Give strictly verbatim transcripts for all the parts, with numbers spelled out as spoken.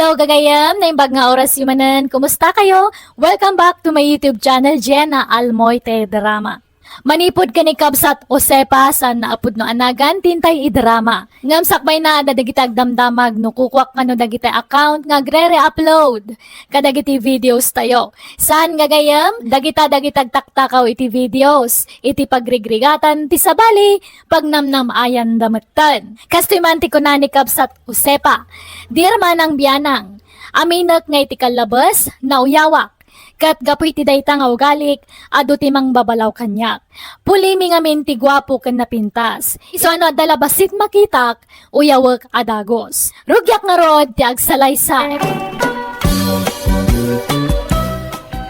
Hello, gagayem, naimbag nga oras yu manen. Kumusta kayo? Welcome back to my YouTube channel, Jenna Almoite Drama. Manipud ken ni Kabsat Josefa, saan a pudno a nagan ti intay idrama. Ngem sakbayna, adda dagiti agdamdamag no kukuak kano dagiti account nga agre-re-upload kadagiti videos tayo. Saan gagayem, dagita dagiti agtaktakaw iti videos, iti pagrigrigatan ti sabali, pagnamnam-ayan da metten. Kastoy man ti kuna ni Kabsat Josefa, "Dear Manang Bianang, aminek nga iti kallabes, nauyawak. Ket gapu iti dayta nga ugalik, adu ti mangbabalaw kaniak. Pulimi ngamin ti guapo ken napintas. Isu a no adda la bassit makitak, uyawek a dagus. Rugiak ngarud ti agsalaysay."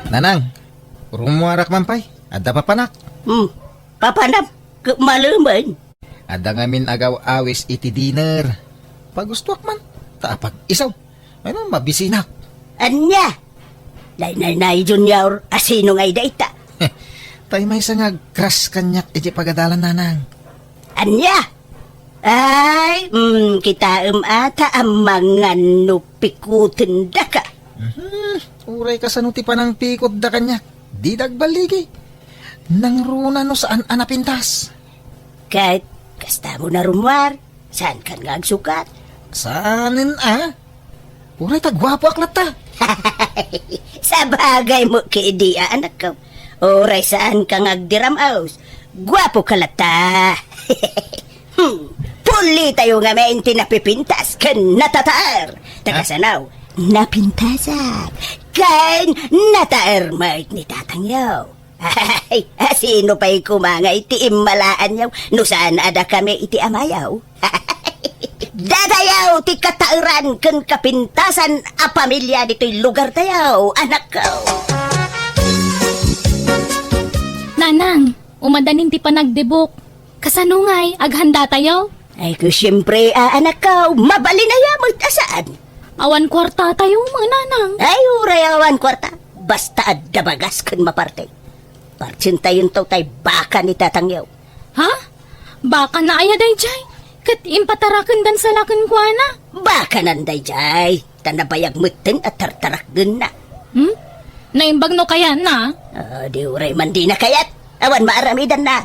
Nanang, rumuarak man pay. Adda papanak. Hmm, papanam, ket malemen. Adda ngamin agaw-awis iti dinner. Pagustoak man, ta apag-iso. Ay, no, mabisinak. Ania? Nay, nay, nay, Junior, asino ngay dayta? Tay maysa nga agkras kaniak iti pagadalan, Nanang. Ania? Ay, mm, kitaem ata a mangan no pikutendaka. Mhm. Uray kasano ti panangpikutda kaniak, dida agballigi. Nangruna no saan a napintas. Ket, kasta mo na rumuar, saan kan nga agsukat? Saanen a? Uray ta guapoak latta. Sabagay mo kidi a anakko. Uray saan ka nga agdiram-os. Guapo ka latta. Hmm. Puli tayo ngamin ti napipintas ken natataer. Taga Ah? Sanaw, napintasak ken nataer met ni tatangyo. Ay, asino pay koma nga iti immalaanyo no saan a dakami iti amayo? Datayo ti kataeran ken kapintasan a pamilia ditoy lugar tayo, anakko. Nanang, umadanin ti panagdibok. Kasano ngay, aghanda tayo? Ay, ku, siyempre, a, anakko, mabalin aya met a saan. Awan kuarta tayo, mananang. Ay, uray awan kuarta. Basta adda bagas ken maparte. Partsentayon to tay baka ni tatangyo. Ha? Baka na aya dayjay? Ket impatarakendan sa la kenkuana? Baka nan dayjay. Ta nabayag metten a tartarakdenna. Hmm? Naimbag no kayatna? Ah, di uray man di na kayat. Awan maaramidanna.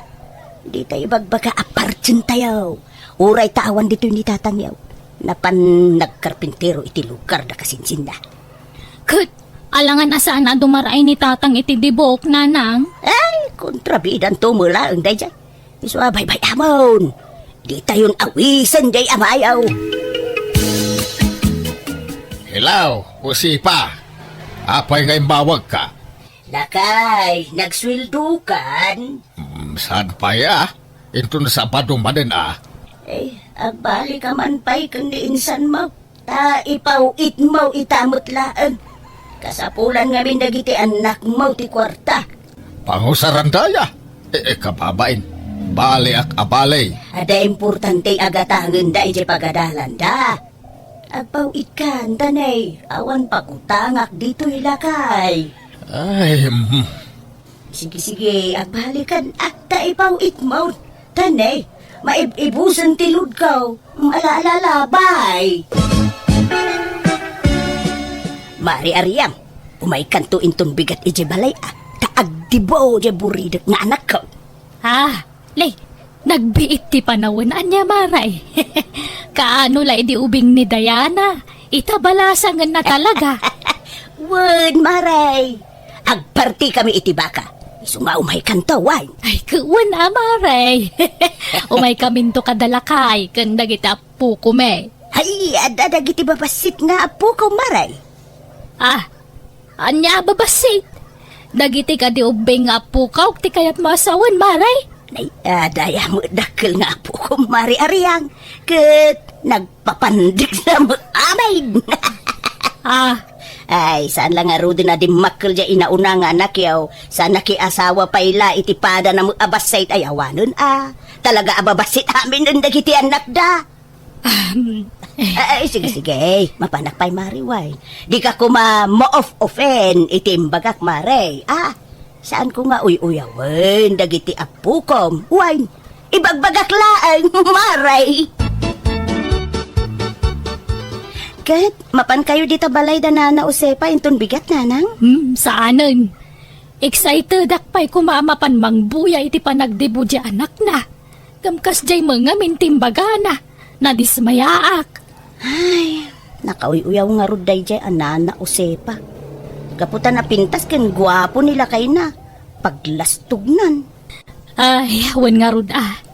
Di tayo ibagbaga a partsentayo. Uray ta awan ditoy ni tatangyo. Napan nagkarpintero iti lugar da kasinsinna. Ket, alangan a saan a dumaraay ni tatang iti dibok, nanang? Ay, kontrabidan to mo laeng dayjay. Isu a baybay-amon. Ditayon awisen jay amayo. Hello, Josefa. Apay nga imbawagka? Lakay, nagsueldokan? Mm, saan pay a? Inton Sabado manen a? Eh, agbalik ka man pay ken ni insan mo. Ta ipaw-itmo ita met laeng. Kasapulan ngamin dagiti annakmo ti kuarta. Pangusaranda aya? E, e, kababain. Baliak a bali. Adda importante a gatangenda idiay pagadalanda. Agpaw-itkan, ta ne, awan pagutangak ditoy lakay. Ay, mm. Sige, sige, agbalikan, agta ipaw-itmo. Ta ne, maib-ibusen ti load ko. Ala, ala, ala, bye. Mari Ariang, umaykanto inton bigat idiay balay, a, ta agdibo diay buridek nga anakko. Ah, ne, nagbiit ti panawen, ania, Maray? Kaano la idi ubing ni Diana? Ita balasangenna talaga. Wen, Maray. Agparti kami iti baka. Isu nga umaykanto, wen. Ay, ku-, wen a, Maray. Umaykaminto kada lakay ken dagiti appokom, e. Ay, adda dagiti babassit nga appokom, Maray. Ah, ania a babassit? Dagiti kadi ubbing nga appokok ti kayatmo a sawen, Maray? Nay, adda aya met dakkel nga appokom, Mari Ariang. Ket nagpapandek na met amin. Ah. Ay, saan la ngaruden a dimmakkel diay inauna nga anakyo. Saan nakiasawa pay la iti pada na met a bassit ay awanen a. Talaga a babassit amin dagiti annakda. Ahem. Ay, sige, sige. Mapanak pay, Mari, wen. Dika koma ma-off-offen iti imbagak, Mari. Ah, saanko nga uy-uyawen dagiti appokom. Wen, ibagbagak laeng, Mari. Ket, mapankayo dita balay da Nana Josefa inton bigat, Nanang? Hmm, saanen. Excitedak pay koma a mapan mangbuya iti panagdibo diay anakna. Ngem kasdiay met ngamin ti imbagana. Nadismayaak. Ay, nakauy-uyaw ngarud daydiay a Nana Josefa. Gapu ta napintas ken guapo ni lakayna, paglastognan. Ay, wen ngarud a.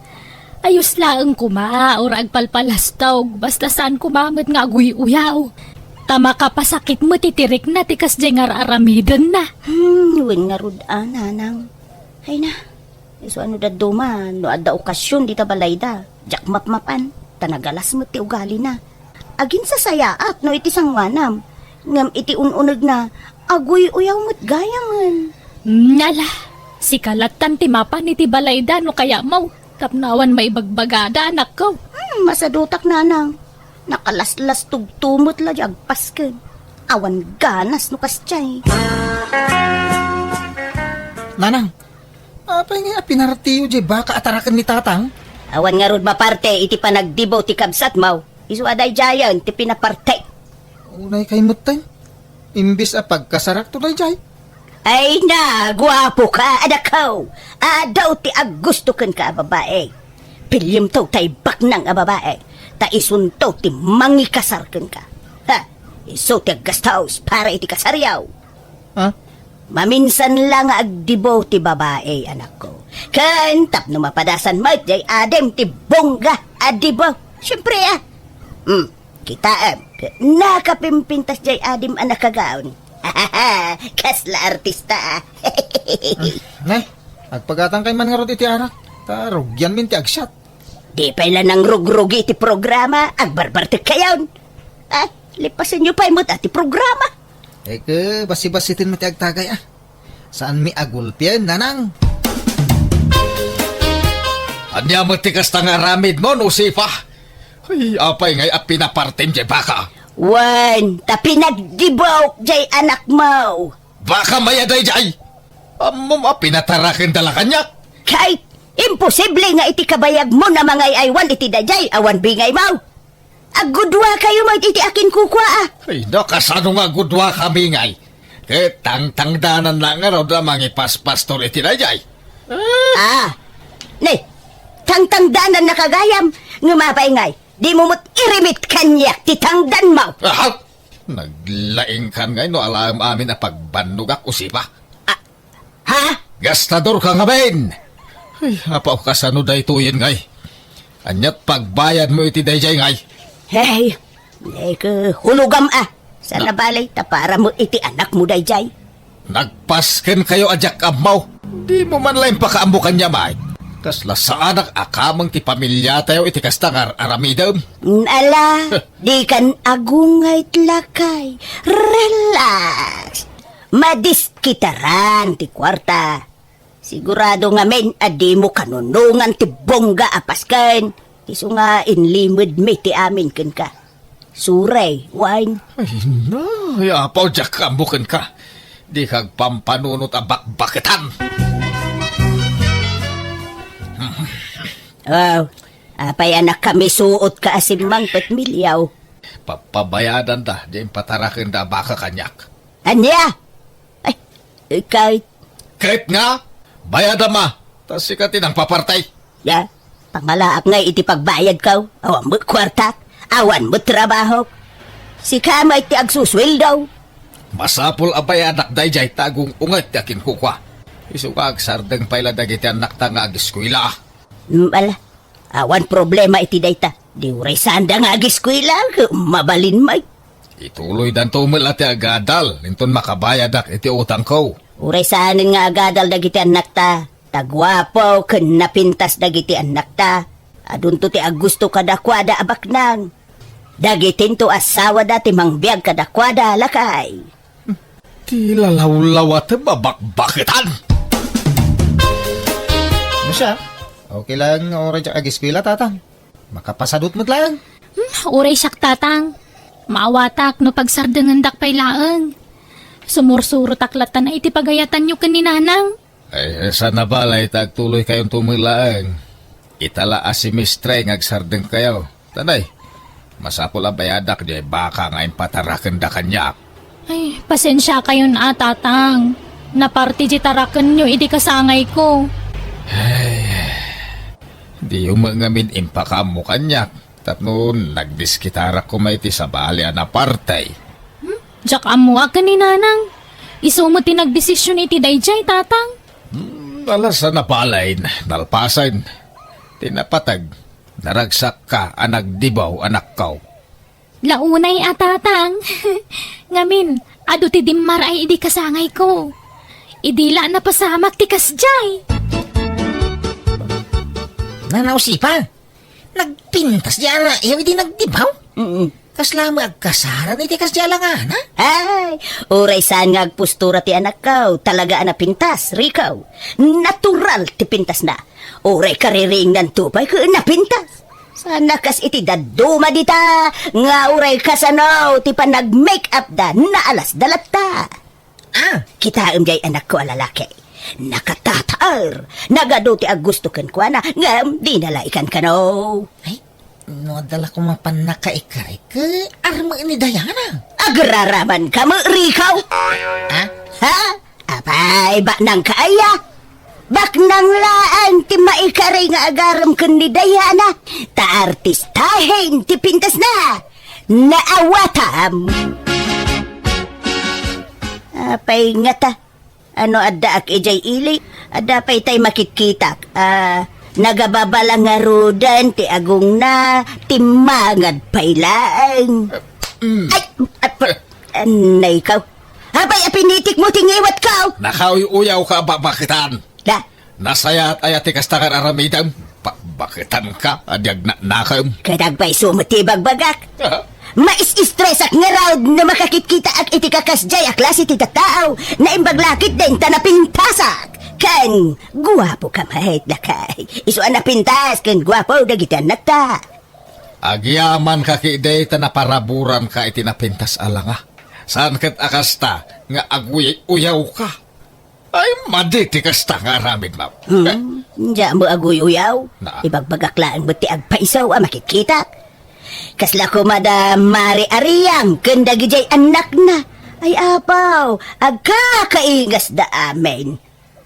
Ayos laeng koma, uray agpalpalastog, basta saan koma met nga aguy-uyaw. Ta makapasakit met iti rikna ti kasdiay nga ar-aramidenna. Hmm, wen ngarud a, Nanang. Ay na, isu a no dadduma, no adda okasion dita balayda, diak mapmapan, ta nagalas met ti ugalina. Aginsasayaat no iti sangoanam, ngem iti un-unegna, aguy-uyaw met gayamen. Nala, sika lattan ti mapan iti balayda no kayatmo, tapno awan maibagbagada, anakko. Hmm, masadutak, Nanang. Nakalaslastogto met la di agpasken. Awan ganas no kasdiay. Nanang, apay ngay a pinartiyo diay baka a taraken ni Tatang? Awan ngarud maparte iti panagdibo ti kabsatmo. Isu a daydiayen ti pinaparte. Unay kay metten. Imbes a pagkasarakto daydiay. Ay na, guapo ka, anakko. Adu ti aggusto kenka a babae. Piliem to tay baknang a babae. Ta isunto ti mangikasar kenka. Ha? Isu ti aggastos para iti kasaryo. Ha? Maminsan la nga agdibo ti babae, anakko. Ken tapno mapadasan met diay adim ti bongga a dibo. Siempre, ah. Hmm, kitaem, nakapimpintas diay adim a nakagaon. Kasla artista, ah. Nay, agpagatan kay man ngarud iti arak, ta rugianmin ti agsiat. Di pay la nangrugrugi ti programa, agbarbartek kayon. Ah, lipasenyo pay met a ti programa. Eke, basi-basiten met ti agtagay, ah. Saanmi a gulpien, Nanang? Ania met ti kasta nga aramidmo, Josefa? Ay, apay ngay a pinapartem diay baka? Wen, ta pinagdibok diay anakmo. Baka may a daydiay? Ammom a pinatarakenda la kaniak? Kay, imposible nga iti kabayagmo a mangay-aywan iti daydiay awan bingaymo. Aggudua kayo met iti akinkukua, ah. Ay, no, kasano nga aggudua kami ngay? Ket tangtangdanan la ngarud a mangipaspastor iti daydiay. Ah, ne, tangtangdanan na kagayam, ngem apay ngay, dimo met irimit kaniak ti tangdanmo. Aha! Naglaingkan ngay no alaem amin a pagbannogak, Josefa. Ah, ha? Gastador ka ngamin! Ay, apaw, kasano daytoyen ngay? Aniat pagbayadmo iti daydiay ngay? Hey, neke, hulogam a. Sana Na- balay, ta para mo iti anakmo daydiay. Nagpasken kayo a diak ammo. Dimo man la impakaammo kaniak, Mike. Kasla saanak a kameng ti pamiliatayo iti kasta nga ar-aramidem. Ala, dikan agungayt lakay. Relax. Madiskitaran ti kuarta. Sigurado ngamin a dimo kanunongan ti bongga a pasken. Isu nga inlimedmi ti amin kenka. Suray, wen. Ay, na, ay, apaw, diak ammo kenka. Dika agpampanunot a bakbaketan. Wow, apay a nakamisuotka a simmangpet, Miliaw? Papabayadanda diay impatarakenda a baka kaniak. Ania? Ay, ikay. Ket nga, bayadam a, ta sika ti nangpapartay. Ya, pangalaak ngay iti pagbayadko, awan met kuartak, awan met trabahok. Sika met ti agsusueldo. Masapul a bayadak daydiay ta agung-unget ti akinkukua. Isu nga agsardeng pay la dagiti annakta nga ageskuela. Mm, ala, awan problema iti dayta. Di uray saanda nga ageskuela, mabalin met. Ituloydanto met la ti agadal, inton makabayadak iti utangko. Uray saanen nga agadal dagiti annakta, ta guapo ken napintas dagiti annakta. Adunto ti aggusto kadakuada a baknang. Dagitinto assawada ti mangbiag kadakuada, lakay. Ti lalawlawatem a bakbaketan. Ano siya? Okay lang, oray diak ageskuela, Tatang. Makapasadut met laeng. Hmm, uray siak, Tatang. Maawatak no pagsardengendak pay laeng. Sumursurotak latta iti pagayatanyo ken ni Nanang. Ay, sana balay ta agtuloy kayonto met laeng. Ita la a semestre nga agsardeng kayo. Tanay, Masapul a bayadak diay baka nga impatarakenda kaniak. Ay, pasensiakayon a, Tatang. Naparte diay tarakenyo idi kasangayko. Ay, diyo met ngamin impakaammo kaniak, tapno nagdiskitarak koma iti sabali a naparte. Hmm? Diak ammoak ken ni Nanang. Isu met ti nagdesision iti daydiay, Tatang. Hmm, alas a nabalin, nalpasen. Ti napateg, naragsakka a nagdibaw, anakko. La unay a, Tatang. Ngamin, adu ti dimmaray idi kasangayko. Idi la napasamak ti kasdiay. Nana Josefa, nagpintas diay arrayyo idi nagdibaw? Mm. Kasla met agkasaran iti kasdiay a langana? Ay, uray saan nga agpostura ti anakko, talaga a napintas, Rico. Natural ti pintasna. Uray kaririingnan to pay ket napintas. Saan a kas iti dadduma dita, nga uray kasano ti panag-make-up da, naalasda latta. Ah, kitaem diay anakko a lalaki. Nakatataer, nagadu ti agusto kenkuana, ngem dina la ikankano. Ay, no adda la koma pannakaikari, ket armeen ni Diana. Agraramanka met, Rico? Ah? Ha? Apay, baknangka aya? Baknang laeng ti maikari nga agarem ken ni Diana, ta artistahen ti pintasna. Naawatam. Apay ngata, ano addaak idiay ili? Adda pay tay makitkitak. Ah, nagababala ngaruden ti agongna, timmangad pay laeng. Mm. Ay, ap-, anay ka. Apay a pinitik mo ti ngiwat ko? Nakauy-uyaw ka a babaketan. Da? Nasayaat aya ti kasta nga aramidem? Pa-, baketan ka, a di agnanakem. Ket agpayso met ti ibagbagak. Aha. Mais-estresak ngarud no makakitkitaak iti kakasdiay a klase ti tattao. Naimbag la ketdin ta napintasak. Ken, guapo ka met, lakay. Isu a napintas ken guapo dagiti annakta. Agyaman ka ketdi ta naparaburan ka iti napintas a langa. Saan ket a kasta nga aguy-uyaw ka? Ay, madi ti kasta nga aramid, ma'am. Hmm, diak met aguy-uyaw. Na? Ibagbagak laeng met ti agpayso a makitkitak. Kasla koma da Mari Ariang ken dagidiay annakna. Ay, apaw, agkakaingasda amin.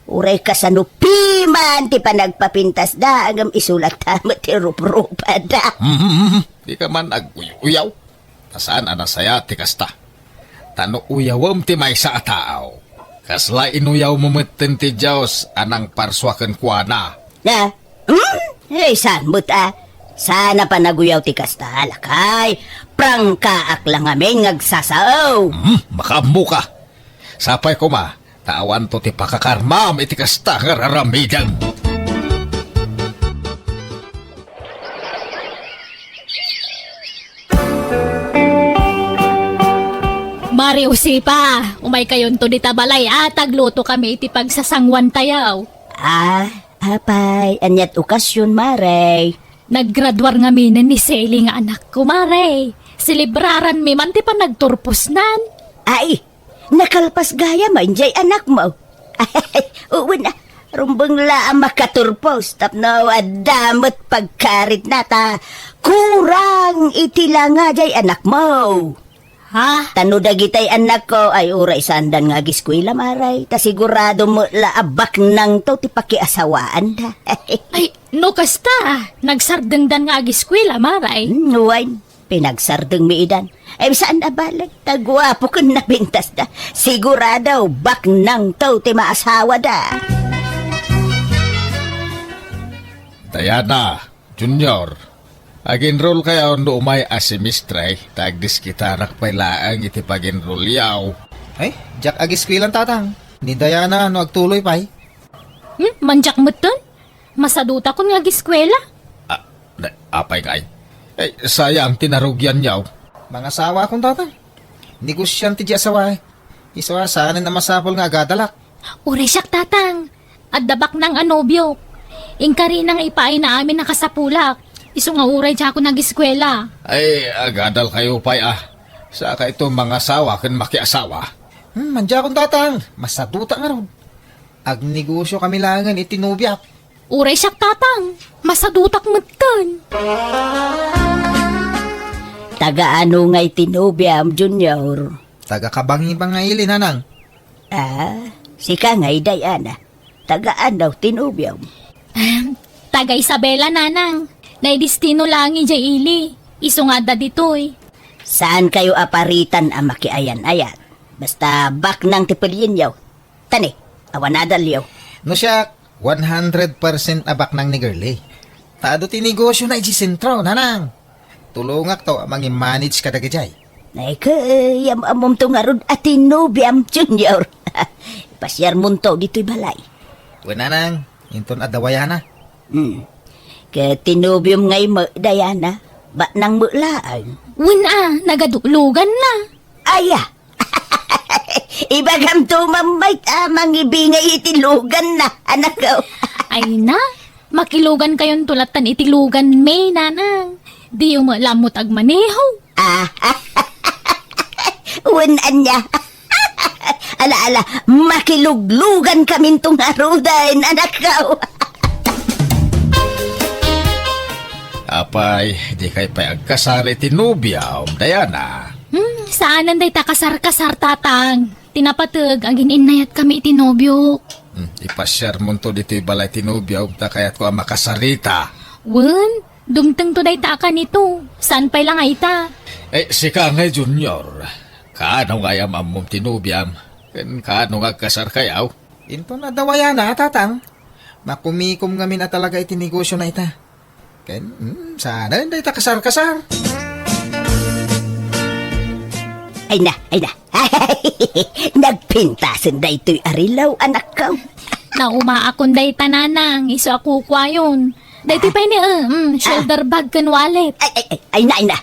Uray kasano piman ti panagpapintasda, ngem isu latta met ti ruprupada. Hmm, di ka man aguy-uyaw. Ta saan a nasayaat ti kasta. Ta no uyawem ti maysa a tao, kasla inuyawmo metten ti Dios a nangparsua kenkuana. Na? Hmm? Ay, saan met a? Saan a panaguyaw ti kasta, lakay? Prangkaak la ngamin nga agsasao. Hmm, makaammo ka. Sapay koma, ta awanto ti pakakarmam iti kasta nga raramidem. Mari Josefa, umaykayonto dita balay a, ta aglutokami iti pagsasanguantayo. Ah, apay, aniat okasyon, Mare? Naggraduar ngaminen ni Sally nga anakko, Mare. Selebraranmi man ti panagturposnan. Ay, nakalpas gayam a idiay anakmo. Wen a, rumbeng la a makaturpos tapno adda met pagkaritna ta kurang iti langa diay anakmo. Ha? Ta no dagitay annakko ay uray saandan nga agiskuela, Mare, ta sigurado met la a baknangto ti pakiasawaanda. Ay, no kasta, nagsardengdan nga agiskuela, Mare. Hmm, wen. Pinagsardengmi idan. Ay, saan a bale? Ta guapo ken napintasda. Sigurado, baknangto ti maasawada. Diana, Junior, ag-enroll kayo no umay a semestre, ta agdiskitarak pay laeng iti pag-enrollyo. Ay, diak agiskuelan, Tatang. Ni Diana no agtuloy pay. Hmm, mandiak metten? Masadutakon nga agiskuela. Ah, na, apay ngay? Eh, sayang ti narugianyo. Mangasawakon, Tatang. Negosiante ti asawa, eh. Isu a saanen a masapul nga agadalak. Uray siak, Tatang. Adda baknang a nobiok. Inkarina nga ipaayna amin a kasapulak. Isu nga uray diakon agiskuela. Ay, agadal kayo pay, ah. Saka ito mangasawa ken makiasawa. Hmm, mandiakon, Tatang. Masadutak ngarud. Agnegosio kami laengen iti nobiak. Uray siak, Tatang. Masadutak metten. Taga ano ngay ti nobiam, Junior? Taga Kabangi-Bangi, Nanang. Ah, sika ngay, Diana. Taga ano ti nobiam? Ahem, taga Isabela, Nanang. Naidestino laeng idiay ili. Isu nga adda ditoy. Saan kayo aparitan a makiayan-ayat? Basta baknang ti pelienyo. Tani, awan adalyo. No siak, one hundred percent a baknang ni Girlie. Ta adu ti negosiona idiay sentro, Nanang. Tulongakto a mangi-manage kadagijay. Ay, kay, am-ammomto ngarud a ti nobiam, Junior. Pasiarmonto ditoy balay. Wen, Nanang, inton adda wayana. Hmm. Ket ti nobiom ngay met, Diana, baknang met laeng. Wen a, nagaduloganna. Aya. Ibagamto mammayt a mangibingay iti luganna, anakko. Ay na, makilugankayonto lattan iti luganmi, Nanang. Diyo met laeng met agmaneho. Ah, wen ania. Ala, ala, makiluglugankaminto ngaruden, anakko. Apay, dikay pay agkasar iti nobiam, Diana? Hmm, saanen dayta kasar-kasar, Tatang. Ti napateg, agin-innayatkami iti nobiok. Hmm, ipasiarmonto ditoy balay ti nobiam, ta kayatko a makasarita. Wen, dumtengto dayta a kanito. Saan pay la nga ita? Eh, sika ngay, Junior. Kaano nga am-ammom ti nobiam? Ken kaano nga agkasarkayo? Inton adda wayana, Tatang. Makumikom ngamin a talaga iti negosiona ita. Ken, hmm, saanen dayta kasar-kasar. Ay na, ay na. Nagpintasen daytoy a relo, anakko. Naumaakon dayta, Nanang, isu a kukuayon. Daytoy pay ni, eh, mm, shoulder bag ken wallet. Ay, ay, ay, ay na, ay na.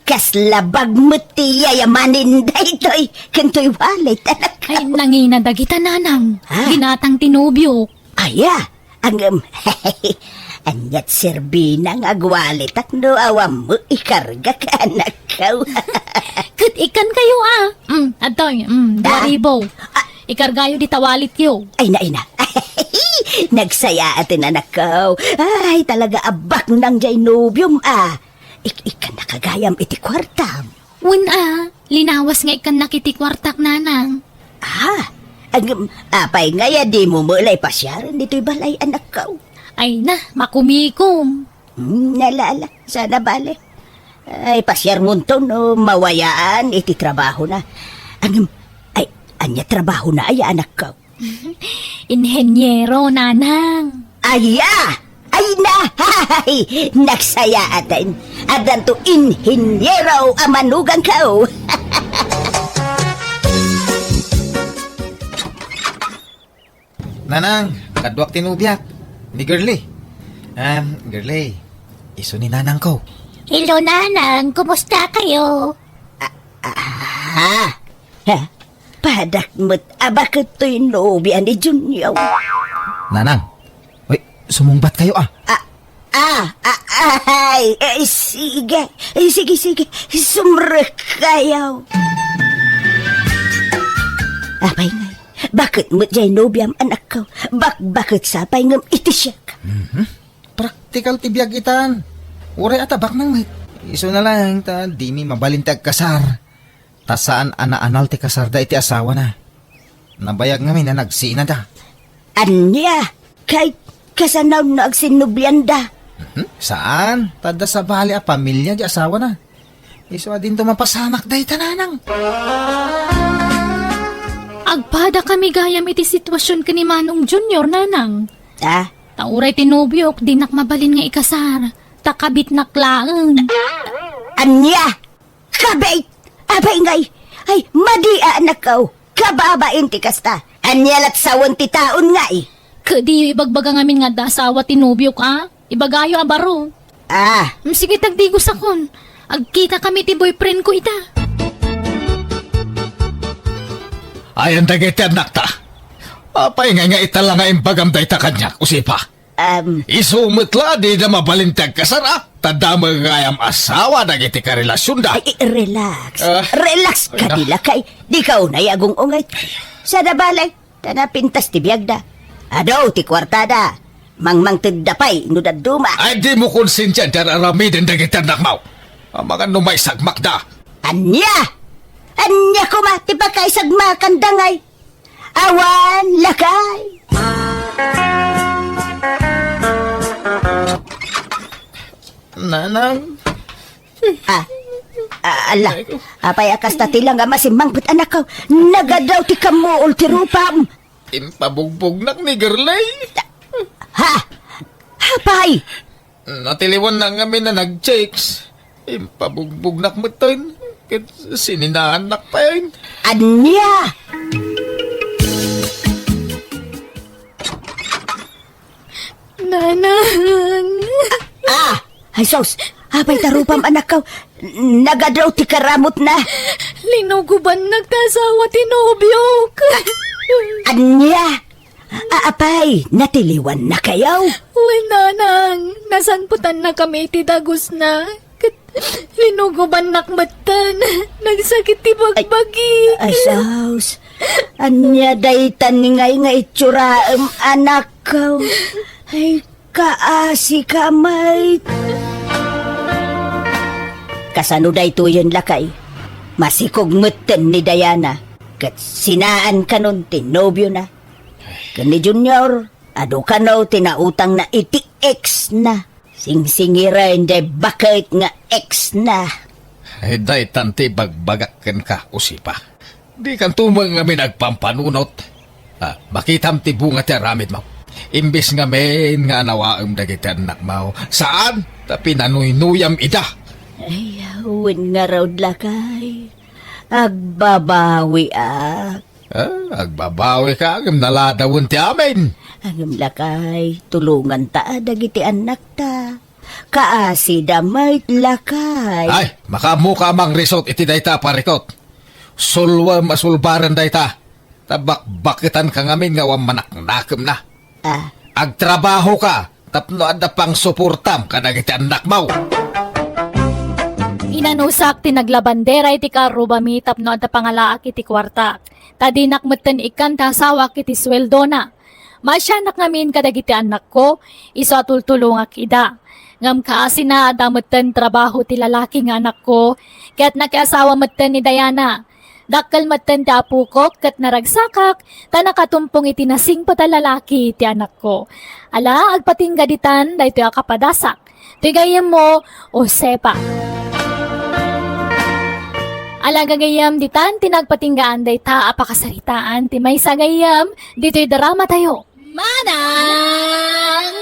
Kasla bag met ti yayamanen daytoy, ken toy wallet, anakko. Ay, nangina dagita, Nanang. Ha? Ginatang ti nobiok. Aya, ngem, aniat serbina nga agwalitak no awan met ikargak, anakko. Ket ikkankayo a. Mm, adtoy, mm, dua ribu. Ah. Ikargayo dita walityo. Ay na, ay na. Nagsayaaten, anakko. Ay, talaga a baknang jay nobiom a. Ik-, ikkannaka gayam iti kuartam. Wen a, linawas nga ikkannak iti kuartak, Nanang. Ah, agem, apay ngay a dimo met la ipasiaren ditoy balay, anakko? Ay na, makumikom. Hmm, ala, ala, saan a bale. Ay, pasiarmonto no mawayaan iti trabahona. Agem, ay, ania trabahona aya, anakko? Inhenyero, Nanang. Aya! Ay na! Ay! Nagsayaaten. Addanto inhenyero a manuganko. Nanang, kaduak ti nobiak. Ni Girlie. Um, Girlie, isu ni nanangko. Hello, Nanang. Kumusta kayo? Ah, ah, ha? Padak met a baket toy nobia ni Junior. Nanang, uy, sumungbat kayo, ah. Ah, ah, ah, ay, eh, sige. Eh, sige, sige. Sumrek kayo. Apay ngay, baket met jay nobiam, anakko. Bakbaket sa pay ngem iti siak. Mhm. Praktikal ti biag itan. Uray a tabaknang met. Isu na lang ta dimi mabalin ti agkasar. Ta saan a naanal ti kasarda iti asawana. Nabayag ngamin a nagsinada. Ania? Kay, kasano no agsinnublianda? Mhm. Saan? Ta adda sabali a pamilia di asawana. Isu a dinto mapasamak dayta, Nanang. Agpada kami gayam iti sitwasion ken ni Manong Junior, Nanang. Ah? Ta uray ti nobiok, dinak mabalin nga ikasar. Ta kabitnak laeng. Ania? Kabit! Apay ngay! Ay, madi a anakko! Kababain ti kasta! Ania lat sawen ti taon ngay? Kadiyo ibagbaga ngamin nga adda asawa ti nobiok a? Ibagayo a baro. Ah. Mm, sige, tagdigusakon. Agkita kami ti boyfriend ko ita. Ayan dagiti annakta. Apay ngay nga ita la nga imbagam dayta kaniak, Usipa? Um, Isu met la, dida mabalin ti agkasar, a? Ta damo gayam asawa dagiti karelasionda. Ay, ay, relax. Ah. Relax ka, ay, na. Dila kay, dika unay agung-ungay. Ay. Sada balay, ta napintas ti biagda. Adu ti kuartada. Mangmangtedda pay no dadduma. Ay, dimo konsensian ti ar-aramiden dagiti annakmo. Amangan no maisagmakda. Ania? Ania koma ti pakaisagmakanda ngay? Awan, lakay. Nanang. Ah, ah, ala. Apay a kasta ti langam a simmangpet, anakko? Nagadaw ti kammuol ti rupam. Impabugbognak ni Gerlay. Ha? Apay? Natiliwanna ngamin a nag-chicks. Impabugbognak metten. Ket sininaannak pay. Ania? Nanang. Ah! Ay, sus! Apay ta rupam, anakko? Nagadaw ti karamutna. Linugubannak ta asawa ti nobiok. Ania? A-, apay, natiliwannakayo? Wen, nanang, nasanpetannakami iti dagusna. Ket linugubannak metten. Nagsakit ti bagbagi. Ay, sus. Ania daytan ngay nga itsuram, anakko? Ay, kaasi ka met. Kasano daytoyen, lakay? Masikog metten ni Diana. Ket sinaan kanon ti nobiona. Ken ni Junior, adu kano ti nautangna iti ex na. Singsingiren day baket nga ex na. Ay, daytan ti bagbagak kenka, Usipa. Dikanto met ngamin agpampanunot. Ah, makitam ti bunga ti aramidmo. Imbes ngamin nga anawaem dagiti annakmo, saan ta pinanuynuyam ida. Ay, wen ngarud, lakay. Agbabawiak. Ah, agbabawika, ngem naladawen ti amin. Ngem lakay, tulonganta dagiti annakta. Kaasida met, lakay. Ay, makaammoka a mangrisot iti dayta a parikut. Sulwem a sulbaren dayta. Ta bakbaketanka ngamin nga awan manaknakemna. Ah. Agtrabahoka tapno adda pangsuportam kadagiti annakmo. Inanusak ti naglabandera iti karrubami tapno adda pangalaak iti kuartak. Ta dinak metten ikkan ti asawak iti sueldona. Maasianak ngamin kadagiti annakko, isu a tultulongak ida. Ngem kaasina, adda metten trabaho ti lalaki nga anakko, ket nakiasawa metten ni Diana. Dakkel metten ti apokok ket naragsakak ta nakatumpong iti nasingpet a lalaki ti anakko. Ala, agpatingga ditan daytoy a kapadasak. Ti gayyemmo, Josefa. Ala, gagayyem, ditan ti nagpatinggaan dayta a pakasaritaan ti maysa a gayyem ditoy dramatayo. Manang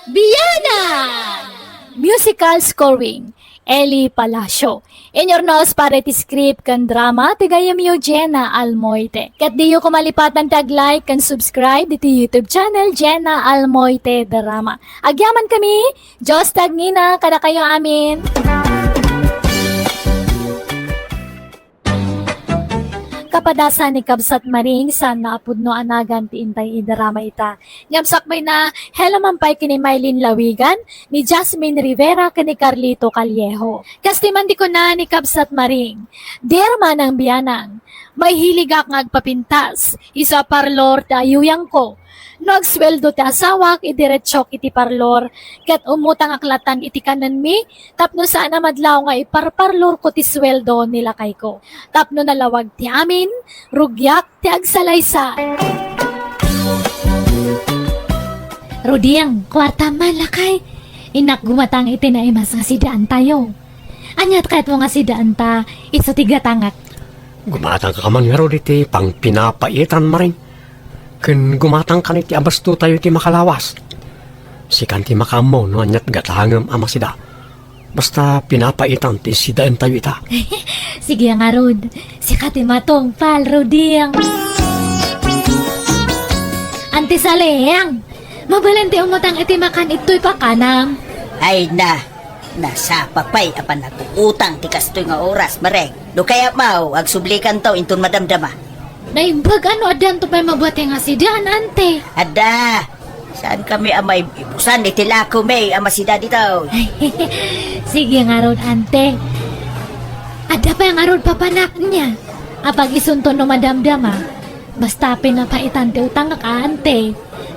Bianang! Musical scoring, Eli Palacio. Inyurnos para iti script ken drama ti gayyemyo, Jenna Almoite. Ket diyo koma malipatan ti ag-like ken subscribe diti YouTube channel, Jenna Almoite Drama. Agyamankami, Dios ti agnina kadakayo amin. Kapadasan ni Kabsat Maring, saan a pudno a nagan ti intay idrama ita. Ngem sakbayna, hello man pay ken ni Mylene Lawigan, ni Jasmine Rivera, ken ni Carlito Callejo. Kas ti man ti kuna ni Kabsat Maring, Dear Manang Bianang, maihiligak nga agpapintas, isu a parlor ti ayuyangko. No agsueldo ti asawak, idiretsok iti parlor, ket umutangak latan iti kanenmi, tapno saan a madlaw nga iparparlorko ti sueldo ni lakayko. Tapno nalawag ti amin, rugiak ti agsalaysay. Ruding, kuartam man, lakay. Innak gumatang iti naimas nga sidaantayo. Ania ti kayatmo nga sidaanta, isu ti gatangak? Gumatangka man ngarud iti pangpinapaitan, Maring. Ken gumatangkan iti abastotayo iti makalawas. Sikan ti makaammo no aniat gatangem a masida. Basta pinapaitan ti sidaentayo ita. Sige ngarud. Sika ti matungpal, Ruding. Anti Saleng, mabalin ti umutang iti makan itoy pakanam. Ay na, nasapa pay a panaguutang ti kastoy nga oras, Maring. No kayatmo, agsublikanto inton madamdama. Naimbag a no addanto pay mabuati nga sidaan, ante. Adda. Saankami a maibusan iti lakomi a masida ditoy. Sige ngarud, ante. Adda pay ngarud papanak nia. Apag-isunto no madamdama. Basta pinapaitan ti utangak, ante.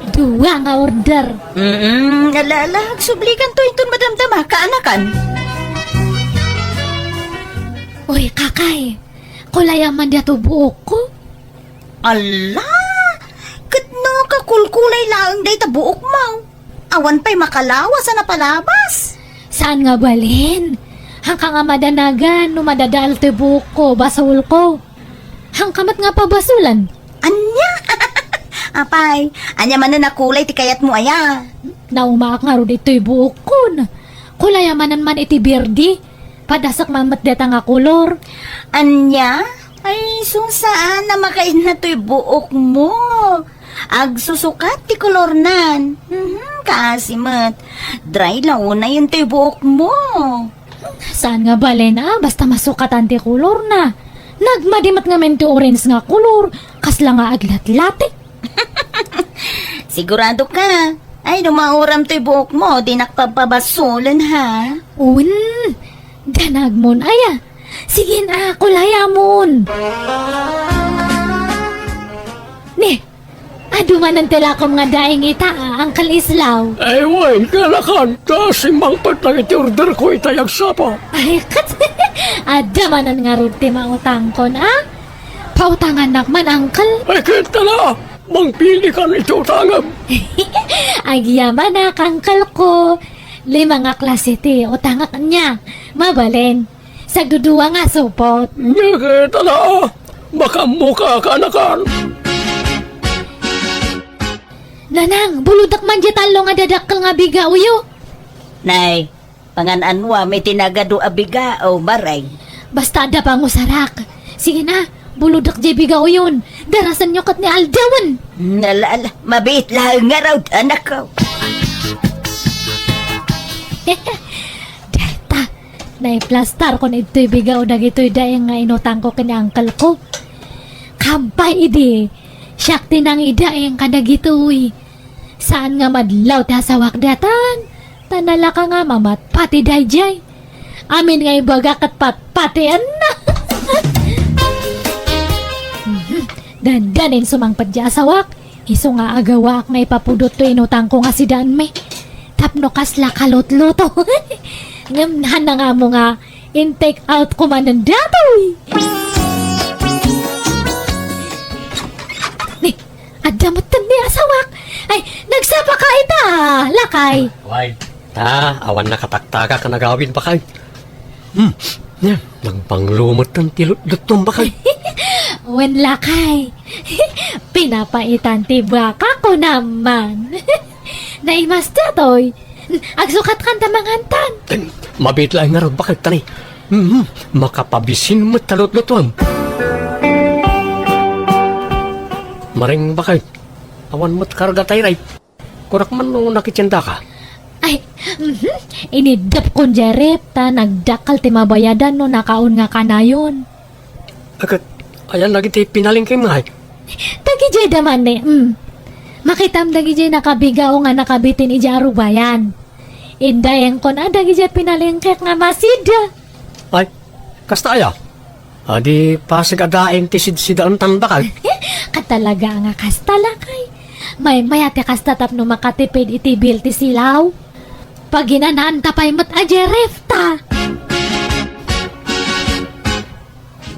Dua nga order. Mm, ala, ala, agsublikanto inton madamdama, kaanakan. Uy, kakay, kulayam man diay buokko. Ala! Ket no kakulkulay laeng dayta buokmo, awan pay makalawas a napalabas. Saan nga balin? Haanka nga madanagan no madadael toy buokko, basolko. Haanka met nga pabasolan. Ania? Apay, ania manen a kulay ti kayatmo aya? Naumaak ngarud ditoy buokkon. Kulayam manen man iti berdi. Padasek man met dayta nga kolor. Ania? Ay, isu saan a makainna toy buokmo. Agsusukat ti kolornan. Mhm, kaasi met. Dry la unayen toy buokmo. Saan nga balin a basta masukatan ti kolorna. Nagmadi met ngamin ti orange nga kolor, kasla nga aglatlati. Sigurado ka? Ay, no mauram toy buokmo, dinak papabasolen, ha? Wen, danagmon aya. Sige na, kulayamon. Ni, adu manen ti lakom nga daing ita, a, Uncle Islaw. Ay, wen, kanakan, ta simmangpet lang iti orderko itay agsapa. Ay, ket, adda manen ngarud ti mautangkon, a? Pautangannak man, Uncle. Ay, ket tala, mangpilikan iti utangem. Agyamanak, Uncle ko. Lima nga klase ti utangak nia. Mabalin. Sagdudua nga supot. Nia ket, ala, makaammoka, kanakan. Nanang, bulodek man diay tallo nga dadakkel nga bigaoyo. Nay, pangan-anuam iti nagadu a bigao, Mareng. Basta adda pangusarak. Sige na, bulodek diay bigaoyon. Darasenyo ket ni aldawen. Ala, ala, mabiit laeng ngarud, anakko. Dayta, naiplastarkon ditoy bigao dagitoy daing nga inutangko ken ni uncle ko. Kampay idi, siak ti nangidaing kadagitoy. Saan nga madlaw ti asawak daytan, ta nalaka nga mamatpati daydiay. Amin nga ibaga ket patpatienna. Dandanin sumangpet diay asawak. Isu nga agawaak nga ipapudot toy inutangko nga sidaenmi. Tapno kasla kalutluto. Ngem haanna nga ammo nga in-take out ko manen datoy. Ni, adda metten ni asawak. Ay, nagsapaka ita, lakay. Way, ta, awan nakataktakak a nagawid, bakay. Hmm. Nia, nagbanglo metten ti lutlutom, bakay. Wen, lakay. Pinapaitan ti baka, kunam man. Naimas datoy. Agsukatkan ta mangantan. Mabiit laeng ngarud, bakay, ta ni. Mhm. Makapabisin met ta lutlutom. Mareng, bakay. Awan met karga tay ray. Kunak man no nakitiendaka? Ay, mhm. Iniddepkon diay ref ta nagdakkel ti mabayadan no nakaon nga kanayon. Ket, ayan dagiti pinalengkem ngay? Dagidiay da manen, mm. Makitam dagidiay nakabigao nga nakabitin idiay arubayan. Indaengkon a dagidiay pinalengkek nga masida. Ay, kasta aya? Adi pasig a daing ti sidsidaentan, bakay? Katalaga nga kasta, lakay. Maymay-at ti kasta tapno makatipid iti bill ti silaw. Paginanaanta pay met a diay ref ta.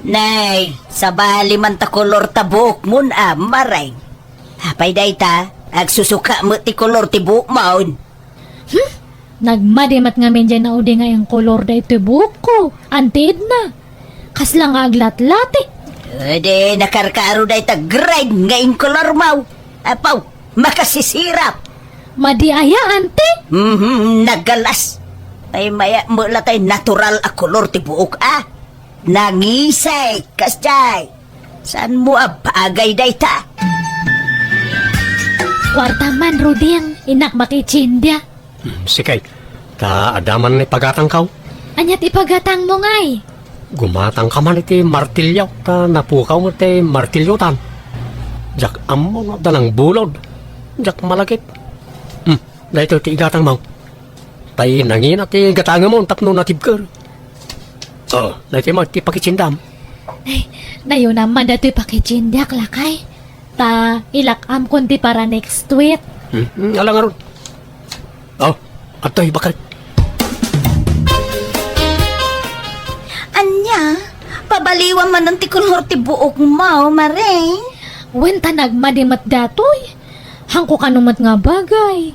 Nay, sabali man ta kolor ta buokmon a, Mareng. Apay dayta, agsusuka met ti kolor ti buokmon. Hmm? Nagmadi met ngamin diay naudi nga inkolor daytoy buokko, antiidna. Kasla nga aglatlati. Edi nakarkaro dayta green nga inkolormo. Apaw, makasisirap. Madi aya, anti? Mhm, nagalas. Ay, maya, mula tay natural a kolor ti buok, a. Nangisay, kasjay. Saanmo a bagay dayta? Kuarta man, Ruding, innak makitsiendia. Hmm, sige. Ta adda man ipagatangko. Ania ti ipagatangmo ngay? Gumatangka man iti martillo, ta napukaw met ti martillotan. Diak ammo no adda nangbulod. Diak malagip. Hmm, daytoy ti igatangmo. Tay nangina ti gatangemon tapno natibker. Oh, daytoy met ti pakitsiendam. Ay, nayunam man daytoy pakitsiendiak, lakay. Ta ilak-amkon ti para next week. Hmm, hmm, ala ngarud. Oh, adtoy, bakay. Ania? Pabaliwam manen ti kolor ti buokmo, Maring. Wen, ta nagmadi met datoy. Hanko kano met nga bagay.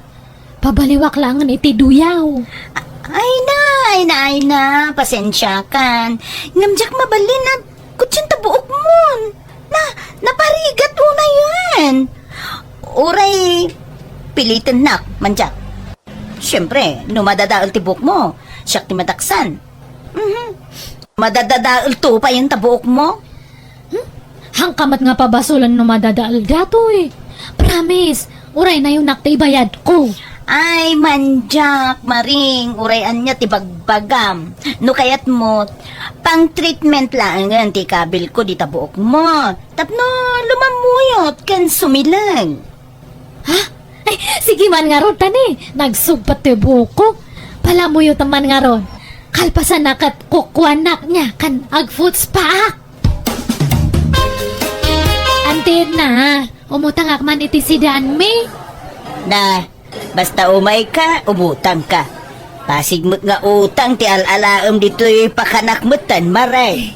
Pabaliwak laengen iti duyaw. Ay na, ay na, ay na. Pasensiakan. Ngem diak mabalin a kutsen ta buokmon. Na, naparigat unayen. Uray, pilitennak, mandiak. Siempre, no madadael ti buokmo, siak ti madaksan. Mhm. Madadadaelto payen ta buokmo? Hmm? Hanka met nga pabasolen no madadael datoy. Promise, uray nayonak ti ibayadko. Ay, mandiak, Maring, uray ania ti bagbagam. No kayatmo, pang-treatment laengen ti ikabilko dita buokmo. Tapno lumammuyot ken sumileng. Ha? Ay, sige man ngarud, tani. Nagsugpat toy buokko. Palamuyotan man ngarud. Kalpasanna ket kukuanak nia ken agfoot spaak. Anti Edna, umutangak man iti sideanmi. Na, basta umayka, umutangka. Pasig met nga utang ti al-alaem ditoy pakanak metten, Maring.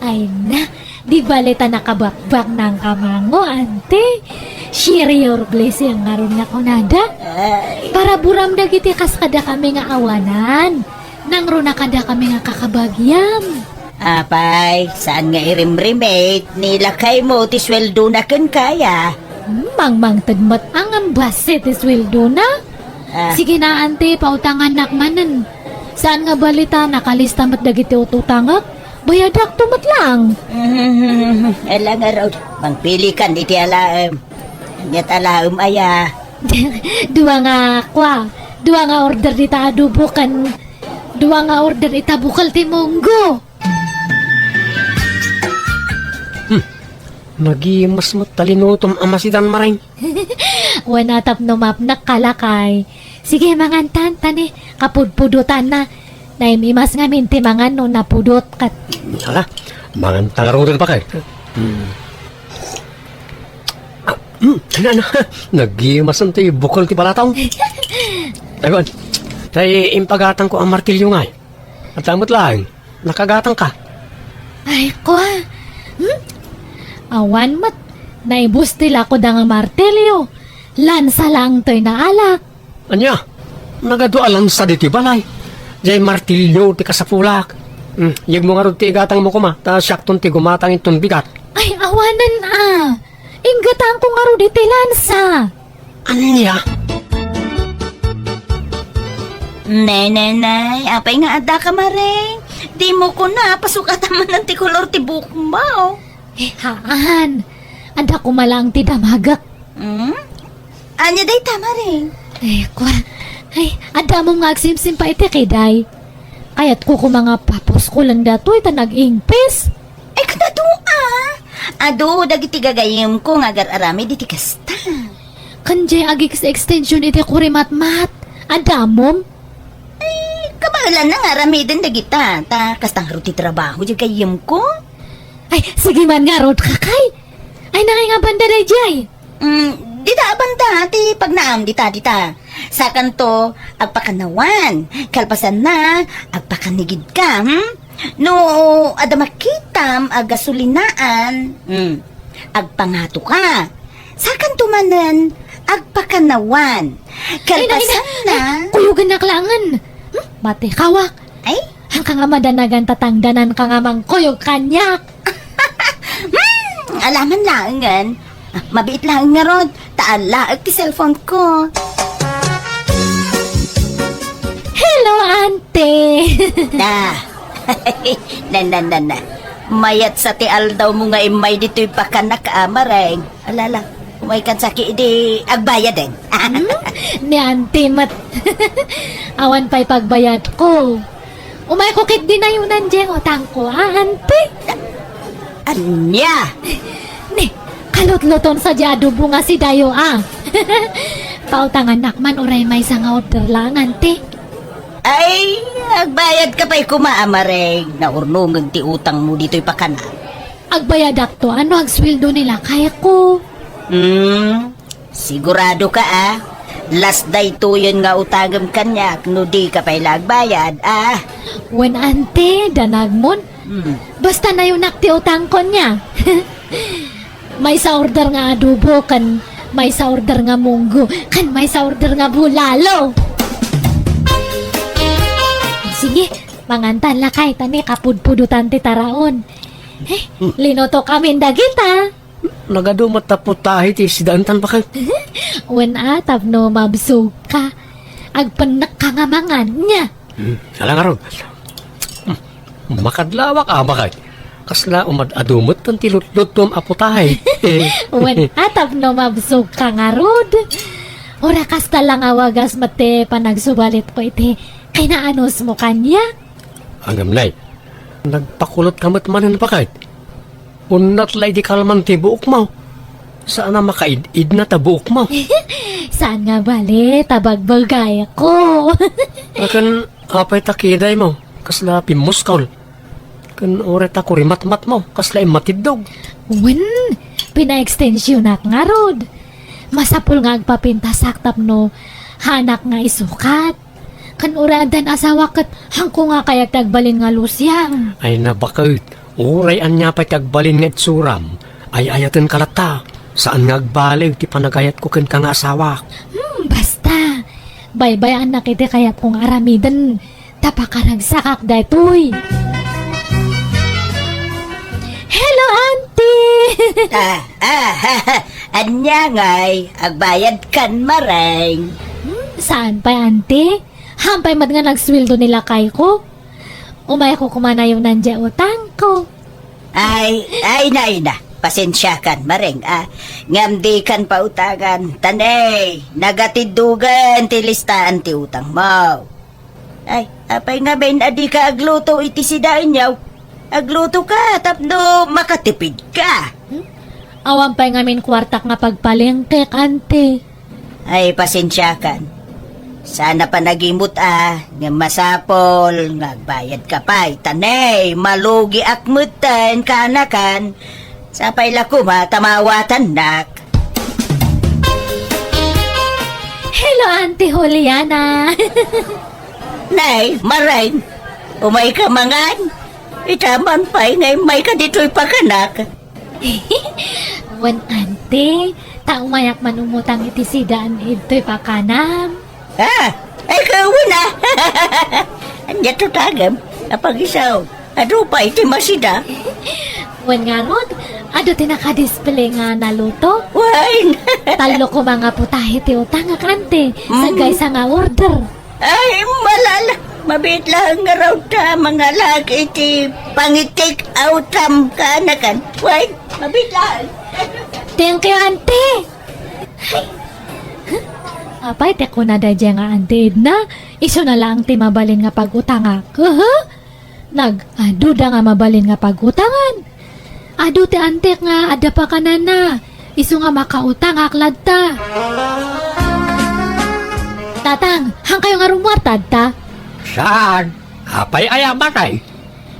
Ay na, di bale ta nakabakbak nang kamango, ante. Share your blessing ngarud nga kunada. Ay. Paraburam dagiti kas kadakami nga awanan. Nangruna kadakami nga kakabagiam. Apay, saan nga irimrimit, ni lakaymo ti sueldona kenka, ya. Hmm, mangmangted met a ngem bassit ti sueldona. Ah. Sige na, ante, pautangannak manen. Saan nga bali ta nakalista met dagiti ut-utangek? Bayadakto met laeng. Ala ngarud, mangpilikan iti alaem. Aniat alaem aya? Dua nga, kua, dua nga order dita adobo ken dua nga order ita bukel ti munggo. Hmm. Nagimas met ta linutom a masidan, Maring. Wen, a tapno mapnek ka, lakay. Sige, mangantan, tani. Kapudpudotanna. Naim-imas ngamin ti mangan no napudot ket. Hala, manganta ngaruden, lakay. Hmm. Ah, hmm, ano, ano? Nagimasen ti bukel ti balatong. Awan, tay impagatangko a martilyo ngay. At amat laeng, nakagatangka. Ay, kua. Hmm? Awan met, naibus ti lakoda nga martilyo. Lansa laeng toy naalak. Ania? Nagadu a lansa ditoy balay. Jay martilyo ti kasapulak. Hmm, yegmo ngarud ti igatangmo koma, ta siakton ti gumatang inton bigat. Ay, awanen a. Inggatangko ngarud iti lansa. Ania? Nay, nay, nay, apay nga adda ka, Maring? Dimo kuna, pasukatan manen ti kolor ti buokmo. Eh, haan. Adda koma laeng ti damagek. Hmm? Ania dayta, Maring? Eh, kua. Ay, adda mo nga agsimsim pay iti kiday. Kayatko koma nga papuskolen datoy ta nag-ingpis. Ay, ket adu a. Adu dagiti gagayyemko nga agar-aramid iti kasta. Ken jay agix-extension iti kurimatmat. Adda mom? Ay, kabaelanna nga aramiden dagita. Ta kasta ngarud ti trabaho jay gayyemko. Ay, sige man ngarud, kakay. Ay, nangay nga banda dayjay. Mm, dita a banda ti pagnaam dita, dita. Sakanto, agpakanawan. Kalpasanna, agpakanigidka, hmm? No adda makitam a gasolinaan, hmm, agpangatoka. Sakanto manen, agpakanawan. Ay, na, ay, na. Kalpasanna. Ay, kuyogannak laengen. Hmm? Mati, kawak. Ay? Hanka nga madanagan ta tangdananka nga mangkuyog kaniak. Hmm, alaman laengen. Ah, mabiit laeng ngarud, ta alaek ti cellphone ko. Hello, ante. Na. Nan, nan, nan, nan. Mayat sa ti aldawmo nga immay ditoy pakanak a, Maring. Alala, umaykan saki idi agbayaden. Hmm? Ni ante met. Awan pay pagbayadko. Umayko ket dinayonan jay utangko, a, ante? Ania? Ni, kalutluton sa jay adobo nga sidayo, a. Pautangannak man uray maysa nga order laeng, ante. Ay, agbayadka pay koma, a, Maring. Naurnongen ti utangmo ditoy pakanak. Agbayadakto no agsueldo ni lakayko. Hmm, siguradoka, a? Last daytoyen nga utangem kaniak no dika pay la agbayad, a? Wen, ante, danagmon. Basta nayunak ti utangko nia. Maysa order nga adobo, ken maysa order nga munggo, ken maysa order nga bulalo. Sige, mangantan lakay, ta ni kapudpudotan ti taraon. Eh, linutokamin dagita. Nagadu met a putahe ti sidaantan, baket. Wen a, tapno mabsogka. Agpennekka nga mangan, nia. Hmm, ala ngarud. Hmm, makadlawak a, baket. Kasla umad-adu met ti lutluttom a putahe. Wen a, tapno mabsogka ngarud. Uray kasta la nga wagas met ti panagsubalitko iti kinaanusmo kaniak. Ngem, nay, nagpakulotka met manen, baket. Unnat la idi kalman ti buokmo. Saan a makaid-idna ta buokmo. Saan nga bale ta bagbagayko. Akin, apay ta kidaymo? Kasla pimmuskol. Ken uray ta kurimatmatmo, kasla immatiddog. Wen, pinaekstensionak ngarud. Masapul nga agpapintasak tapno haanak nga isukat. Ken uray addan asawak ket haanko nga kayat ti agbalin nga lusiang. Ay, baket, uray ania pay ti agbalin nga itsuram, ay-ayatenka latta. Saan nga agbaleg ti panagayatko kenka nga asawak. Hmm, basta. Baybay-annak iti kayatko nga aramiden. Ta pakaragsakak daytoy. Hello, auntie! Ah, ah, ania ngay, agbayadkan, Mareng? Hmm, saan pay, auntie? Haan pay met nga nagsueldo ni lakayko. Umayko koma nayunan diay utangko. Ay, ay na, ay na. Pasensiakan, Mareng, ah. Ngem dikan pautangan. Ta ne, nagatiddogen ti listaan ti utangmo. Ay, apay ngamin a dika agluto iti sidaanyo? Aglutoka tapno makatipidka. Hmm? Awan pay ngamin kuartak nga pagpalengkek, auntie. Ay, pasensiakan. Saan a panagimut a, ngem masapul nga agbayadka pay. Ta ne, malugiak metten kaanakan. Sapay la koma ta maawatannak. Hello, Auntie Juliana. Nay, Mareng, umayka mangan? Ita man pay nga immayka ditoy pakanak. Wen, Auntie, ta umayak man umutang iti sidaan ditoy pakanam. Ah, ay, kawen a. Ania to tagem? Apagisaw. Adu pay ti masida. Wen ngarud, adu ti nakadisplay nga naluto. Wen. Tallo koma nga putahe ti utangak, auntie. Mm. Sagaysa nga order. Ay, malala. Mabiit laeng ngarud ta mangalak iti pangi-take outam kaanakan. Wen, mabiit laeng. Thank you, auntie. Ay. Apay, ti kuna daydiay nga auntie Edna, isuna laeng ti mabalin nga pag-utangak. Aha. Nag-aduda nga mabalin nga pag-utangan. Adu ti auntiek nga adda pakanana, isu nga makautangak latta. Tatang, haankayo nga rumuar ta adda? Saan? Apay aya matay?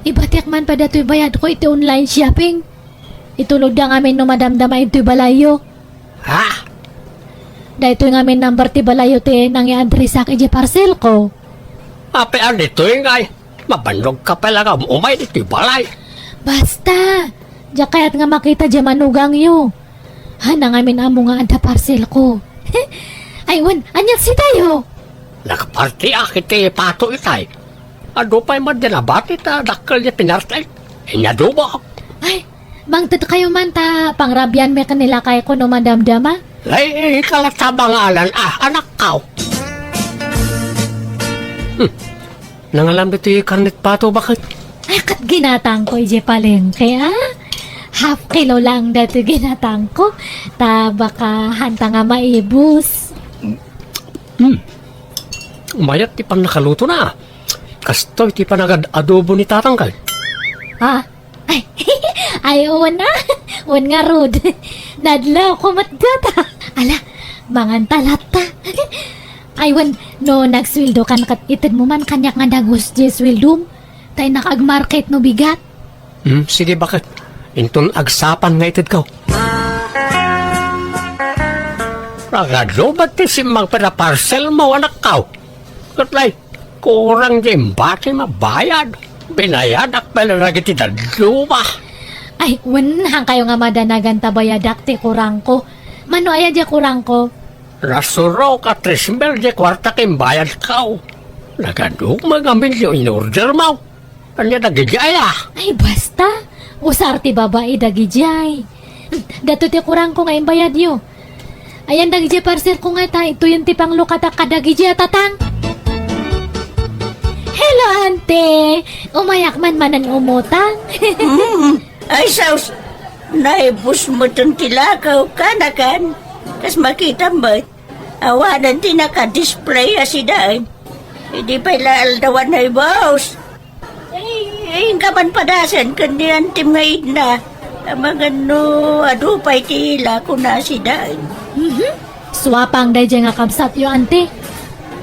Ibatiak man pay datoy bayadko iti online shopping. Itulodda ngamin no madamdama intoy balayyo. Ha? Daytoy ngamin number ti balayyo ti nangiadresak idiay parcelko. Apay a ditoy ngay? Mabannogka pay la nga um-umay ditoy balay. Basta, diak kayat nga makita diay manugangyo. Haanna ngamin ammo nga adda parcelko. Ay, wen, ania ti sitayo? Nakapartiak iti Pato itay. Adu pay met diay nabati ta dakkel diay pinarti. Inyadubak. Ay, mangtedkayo man ta pangrabianmi ken ni lakayko no madamdama. Ay, ikalat sa bangalan, ah, anakko. Hmm. Nangalam ditoy karnet pato, baket? Ay, ket ginatangko idiay palengke, ah. Half kilo lang daytoy ginatangko. Ta baka haanta nga maibus. Hmm. Mayat ti pannakalutona. Kastoy ti panagad-adobo ni tatang kay. Ah, ay, ay, wen a. Wen ngarud. Nadlawko met dayta. Ala, manganta latta. Ay, wen, no nagsueldokan ket itedmo man kaniak nga dagus diay sueldom. Ta innak agmarket no bigat. Hmm, sige, baket? Inton agsapan nga itedko. Nagadu met ti simmangpet a parcelmo, anakko. Ket lay, kurang diay imbati mabayad. Binayadak pay la dagiti dadduma. Ay, wen, haankayo nga madanagan ta bayadak ti kurangko. Mano aya diay kurangko? Nasurok a tres mil diay kuarta ken bayadko. Nagaduma ngamin diay in-ordermo. Ania dagidiay a? Ay, basta. Usar ti babai dagidiay. Daytoy ti kurangko nga imbayadyo. Ayan dagidiay parcelko nga ta, ituyon ti panglukatak kadagidiay a tatang. Hello, ante. Umayak man manen umutang. Mm. Ay, sus. Naibus metten ti lakaw, kanakan. Kas makitam met. Awanen ti naka-display a sidaen. Idi pay la aldawan ay boss. Ay, ay, inka man padasen ken ni antim nga idna. Amangan no adu pay ti ila kuna sidaen. Mhm. Suapang daydiay nga kabsatyo, ante.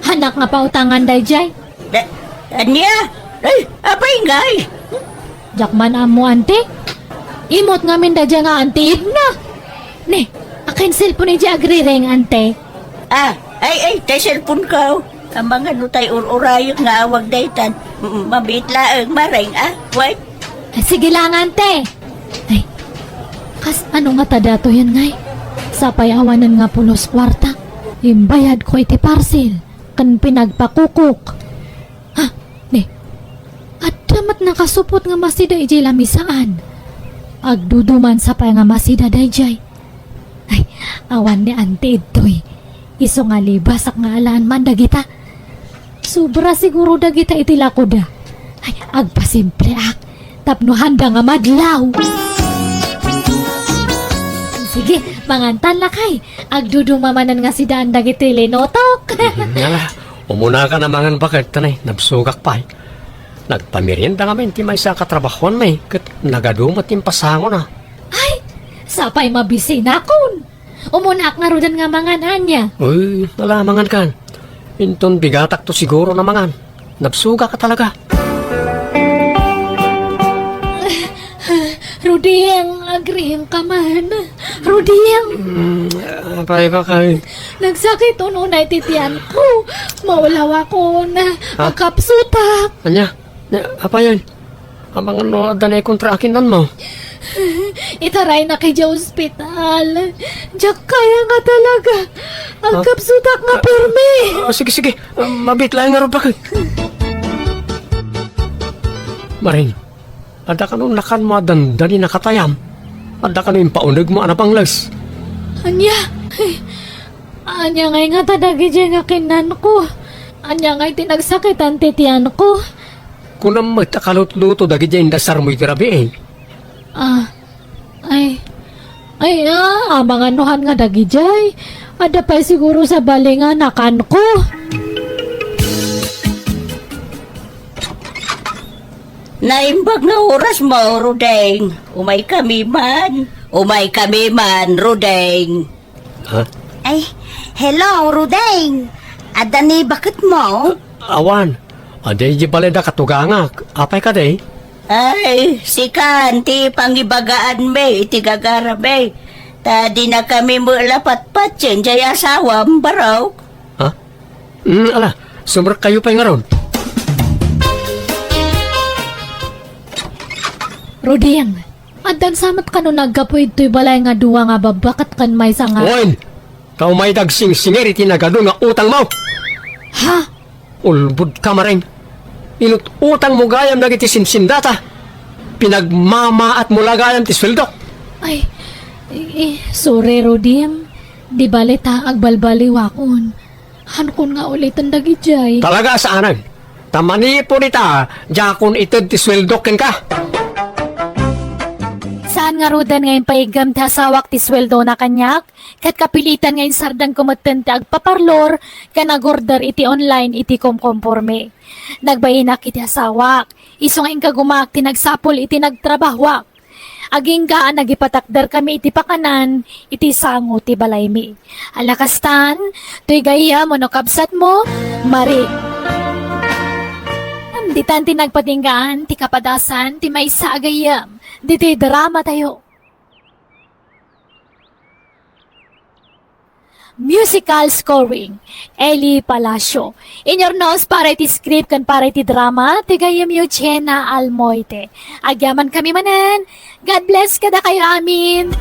Hanak nga pautangan daydiay. Da-, ania? Ay, apay ngay? Diak man ammo, ante. Immut ngamin daydiay nga anti idna. Ne, akin cellphone idiay agriring, ante. Ah, ay, ay, tay cellphone ko. Amangan no tay ur-urayek nga awag daytan. Mm, mabiit laeng, mareng, ah. Wait. Ay, sige lang, ante. Ay, kas ano nga ta daytoyen ngay? Sapay awanen nga pulos kuarta. Imbayadko iti parcel ken pinagpakukok. Ha? Ne, adda met nakasupot nga masida idiay lamisaan. Agduduman sapay nga masida daydiay. Ay, awan ni ante idtoy. Isu nga libasak nga alaan man dagita. Sobra siguro dagita iti lakoda. Ay, agpasimpleak tapno haanda nga madlaw. Sige, mangantan lakay. Agduduma manen nga sidaan dagiti linutok. Ngala, umunaka a mangan baket, ta ne, nabsogak pay. Nagpamerienda ngamin ti maysa a katrabahoanmi, ket nagadu met ti impasangona. Ay, sapay mabisinakon. Umunaak ngaruden nga mangan, ania? Uy, ala, mangankan. Inton bigatakto siguro a mangan. Nabsogak a talaga. Ruding, agriingka man. Ruding! Mm, apay, bakay? Nagsakit unay ti tianko. Maulawakon. Ha? Agkapsutak. Ania? Ne, apayen? Amangan no adda naikontra a kinanmo? Itaraynak idiay ospital. Diak kaya nga talaga. Agkapsutak nga pirmi. Ah, sige, sige. Ah, mabiit laeng ngarud, bakit? Maring, adda kano nakanmo a dandani a katayam? Adda kano impaunegmo a napangles? Ania? Ania ngay ngata dagidiay nga kinanko? Ania ngay ti nagsakitan ti tianko? Kunam met a kalutluto dagidiay indasarmo iti rabii. Ah, ay, ay, ah, amangan no han nga dagidiay. Adda pay siguro sabali nga nakanko. Naimbag nga orasmo, Rudeng. Umaykami man. Umaykami man, Rudeng. Ha? Ay, hello, Rudeng. Adda ni baketmo? Awan. Adi, di balay da katugangak. Apay kadi? Ay, sikan ti pangibagaanmi iti gagarami. Ta dinakami met la patpatien diay asawam, barok. Ha? Mm, ala, sumrekkayo pay ngarud. Rudeng, addan sa met kano naggapu idtoy balay nga dua nga babba ket ken maysa nga Wen! Ta umay dagsingsingir iti nagadu nga utangmo! Ha? Ulbodka, Maring. Inut-utangmo gayam dagiti simsindata. Pinagmamaatmo la gayam ti sueldok. Ay, i-, i-, sorry, Rudeng. Di bale ta agbalbaliwakon. Hankon nga uliten dagidiay. Talaga a saanen. Ta manipud ita, diakon ited ti sueldok kenka. Saan ngaruden nga impaiggem ti asawak ti sueldona kaniak, ket kapilitan nga insardengko metten ti agpaparlor ken agorder iti online iti komkomporme. Nagbainak iti asawak, isu nga inkagumaak ti nagsapul iti nagtrabahoak. Agingga a nagipatakderkami iti pakanan iti sango ti balaymi. Ala kastan, toy gayyem wenno kabsatmo, Maring. Ditan ti nagpatinggaan ti kapadasan ti maysa a gayyem ditoy dramatayo. Musical scoring, Eli Palacio. Inyurnos para iti script ken para iti drama, ti gayyemyo Jenna Almoite. Agyaman kami manen. God bless kadakayo amin.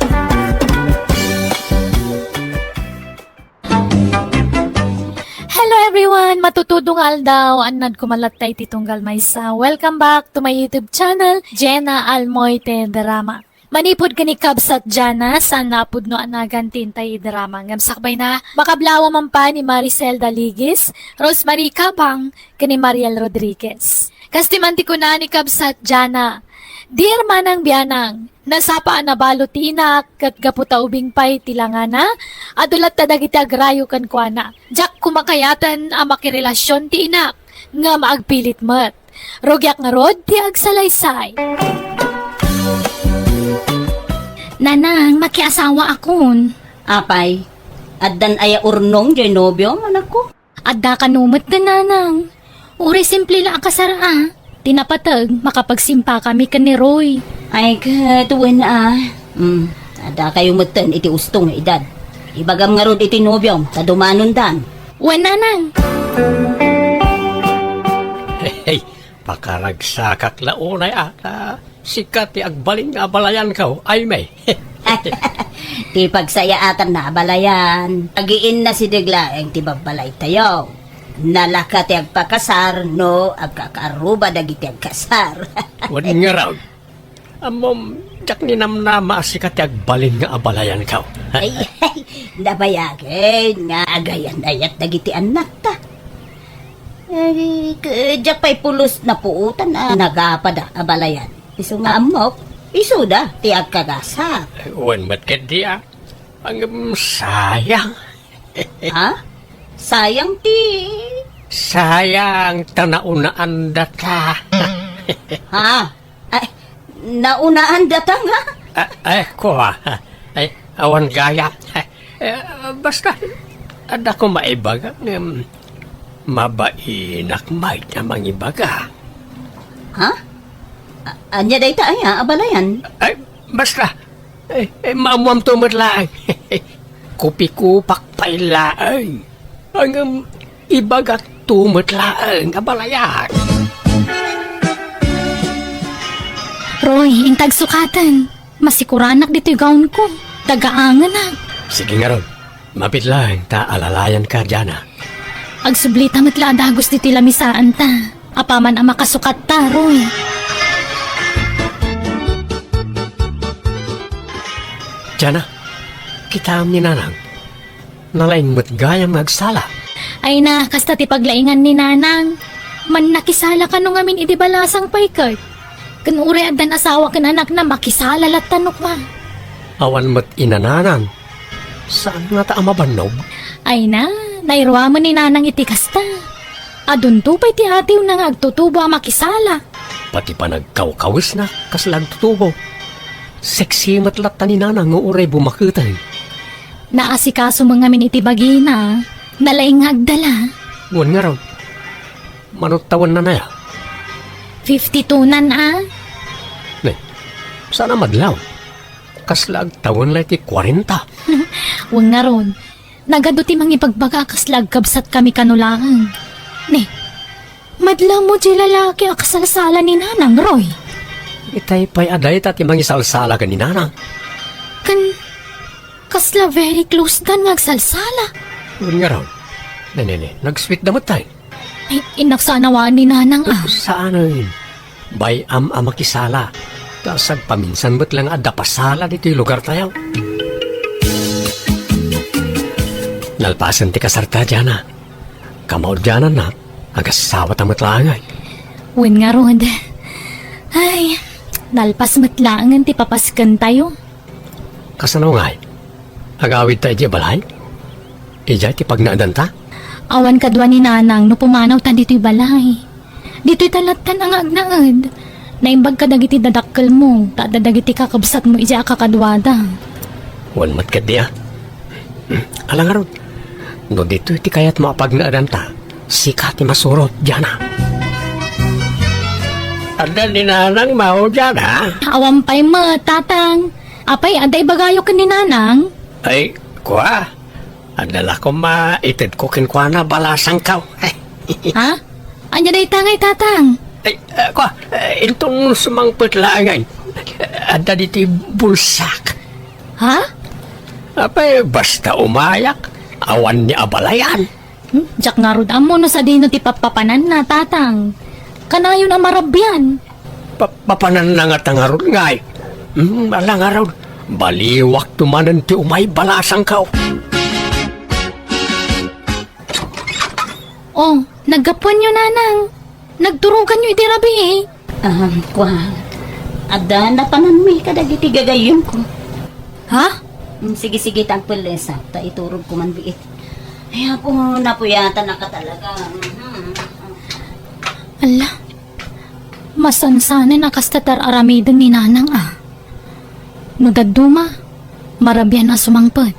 Hello everyone! Matutudong aldaw, annad kuman latta iti tunggal maysa. Welcome back to my YouTube channel, Jenna Almoite Drama. Manipud ken ni Kabsat Jana, saan a pudno a nagan ti intay drama. Ngem sakbay na, makablawa man pa ni Maricel Daligis, Rosemary Cabang, ken ni Mariel Rodriguez. Kastoy man ti kuna ni Kabsat Jana, "Dear Manang Bianang, nasapa a nabalo ti inak, ket gapu ta ubing pay ti langana, adu latta dagiti agrayo kenkuana. Diak koma kayaten a makirelasion ti inak, ngem agpilit met. Rugiak ngarud ti agsalaysay." Nanang, makiasawaakon. Apay, addan aya urnong diay nobiom, anakko? Adda kano met, nanang. Uray simple la a kasar a. Ti napateg, makapagsimpakami ken ni Roy. Ay, ket wen a. Mm, adda kayo metten iti usto nga edad. Ibagam ngarud iti nobiom, ta dumanondan. Wen, nanang. Hey, pakaragsakak la unay a, ta sika ti agbalin nga abalayanko, Aimee. Ti pagsayaatanna abalayan, agiinna sideg laeng ti babbalaytayo. Nalaka ti agpakasar no agkakaarruba dagiti agkasar. Wen ngarud, ammom, diak ninamnama a sika ti agbalin nga abalayanko. Ay, ay, nabayagen nga agayan-ayat dagiti annakta. Ay, k-, diak pay pulos napuotan a nagapada a balayan. Isu nga ammok, isuda ti agkagasak. Wen met ketdi a. Ngem sayang. Ha? Sayang ti Sayang ta naunaandata. Ha? Ay, naunaandata nga? Ah, eh, kua. Ay, awan gayam. Eh, basta, adda ko maibaga ngem mabainak met a mangibaga. Ha? A-, ania dayta aya, abalayan? Ay, basta, eh, eh, maammoamto met laeng. Kupikupak pay laeng. Ngem ibagakto met laeng, abalayan. Roy, intag sukaten. Masikuranak ditoy gawnko. Tagaangenak. Sige ngarud. Mabiit laeng ta alalayanka, Jana. Agsublita met la a dagus ditoy lamisaanta. Apaman a makasukatta, Roy. Jana, kitaem ni Nanang. Nalaing met gayam nga agsala. Ay na, kasta ti paglaingan ni Nanang. Mannakisala kano ngamin idi balasang pay ket. Ken uray addan asawa ken anakna, makisala latta no kua. Awan met ina Nanang. Saan ngata a mabannog? Ay na, nairuamen ni Nanang iti kasta. Adunto pay ti atiwna nga agtutubo a makisala. Pati panagkawkawesna, kasla agtutubo. Sexy met latta ni Nanang nga uray bumaketeng. Naasikaso met ngamin iti bagina. Nalaing nga agdala. Wen ngarud. Mano tawenna aya? Fifty-two nan a. Ne, saan a madlaw? Kasla agtawen la iti kwarenta. Wen ngarud. Nagadu ti mangibagbaga a kasla agkabsatkami kano laeng. Ne, madlaw mo diay lalaki a kasalsala ni Nanang, Roy. Itay pay a dayta ti mangisalsala ken ni Nanang. Ken kasla very close dan nga agsalsala. Wen ngarud. Ne, ne, ne, nagsweet da met tay. Ay, innak saan a waan ni Nanang a. Saanen. Bay-am a makisala. Ta sagpaminsan met la nga adda pasala ditoy lugartayo. Nalpasen ti kasarta, Jana. Kamaudiananna, agasawata met laeng ay. Wen ngarud. Ay, nalpas met laengen ti papaskentayo. Kasano ngay? Agawidta idiay balay? Idiay ti pagnaedanta? Awan kadua ni Nanang no pumanawta ditoy balay. Ditoyta lattan a nga agnaed. Naimbag kadagiti dadakkelmo, ta adda dagiti kakabsatmo idiay a kakaduada. Wen met ketdi a. Ala ngarud, no ditoy ti kayatmo a pagnaedanta, sika ti masurot, Jana. Adda ni Nanang mao, Jana? Awan pay met, Tatang. Apay, adda ibagayo ken ni Nanang? Ay, kua. Adda la koma itedko kenkuana balasangko. Ha? Ania dayta ngay, Tatang? Ay, ah, kwa, eh, inton sumangpet laeng ngay. Adda ditoy bulsak. Ha? Apay, basta umayak, awan ni abalayan. Hmm? Diak ngarud ammo no sadino ti pappapananna, Tatang. Kanayon a marabian. Pa-, papananna ngata ngarud ngay. Hmm, ala ngarud, baliwakto manen ti umay balasangko. Oh, naggapuanyo, Nanang. Nagturoganyo iti rabii. Ah, kua. Adda napananmi kadagiti gagayyemko. Ha? Mm, sige, sige, tagpellesa, ta iturogko man biit. Ay, apo, napuyatan ka talaga. Mhm. Ala, masansanen a kasta ti ar-aramiden ni Nanang, a. No dadduma, marabian a sumangpet.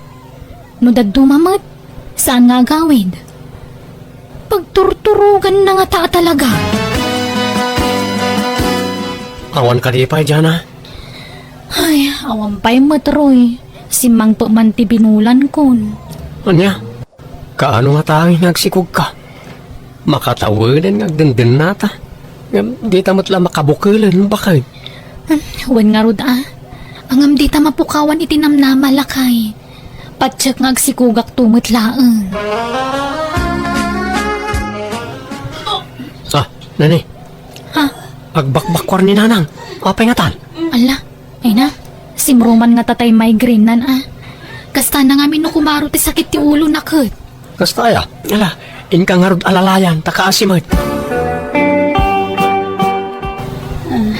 No dadduma met, saan nga agawid. Pagturturoganna ngata a talaga. Awan kadi pay, Jana? Ay, awan pay met, Roy. Simmangpet man ti binulankon. Ania? Kaano ngata nga agsikogka? Makataweden nga agdendennata. Ngem dita met la makabukelen, baket. Hmm, wen ngarud a. Ngem dita mapukawan iti namnama, lakay. Patiek nga agsikogakto met laeng. Ah, nani? Ha? Agbakbakkuar ni Nanang. Apay ngatan? Ala, ay na. Simruman ngata tay migraine-nan, a. Kasta na ngamin no kumaro ti sakit ti ulona ket. Kasta aya? Ala, inka ngarud alalayan, ta kaasi met. Ah,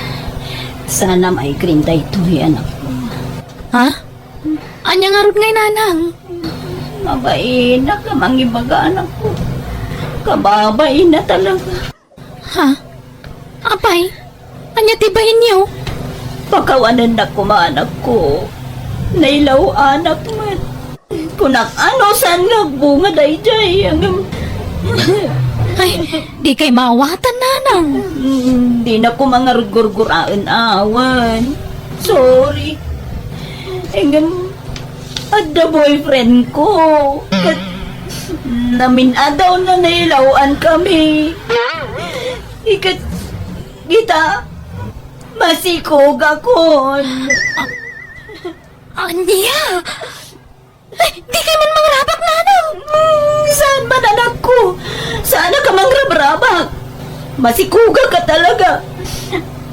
sana migraine daytoy, anakko. Ha? Ania ngarud ngay, Nanang? Mabainak a mangibaga, anakko. Kababain na talaga. Ha? Apay? Ania ti bainyo? Pakawanennak koma, anakko. Nailaw-anak met. Kunak, ano saan nga agbunga daydiay? Ngem, ay, dikay maawatan, Nanang. Mm, dina koma ngarud gurguraen awan. Sorry. Ngem, adda boyfriend ko. Ket namin-adaw na nailaw-an kami. Iket kita, masikogakon. Ania? Ay, dikay man mangrabak, Nanang! Hmm, saan man, anakko? Saan ka mangrabrabak? Masikogak ka talaga.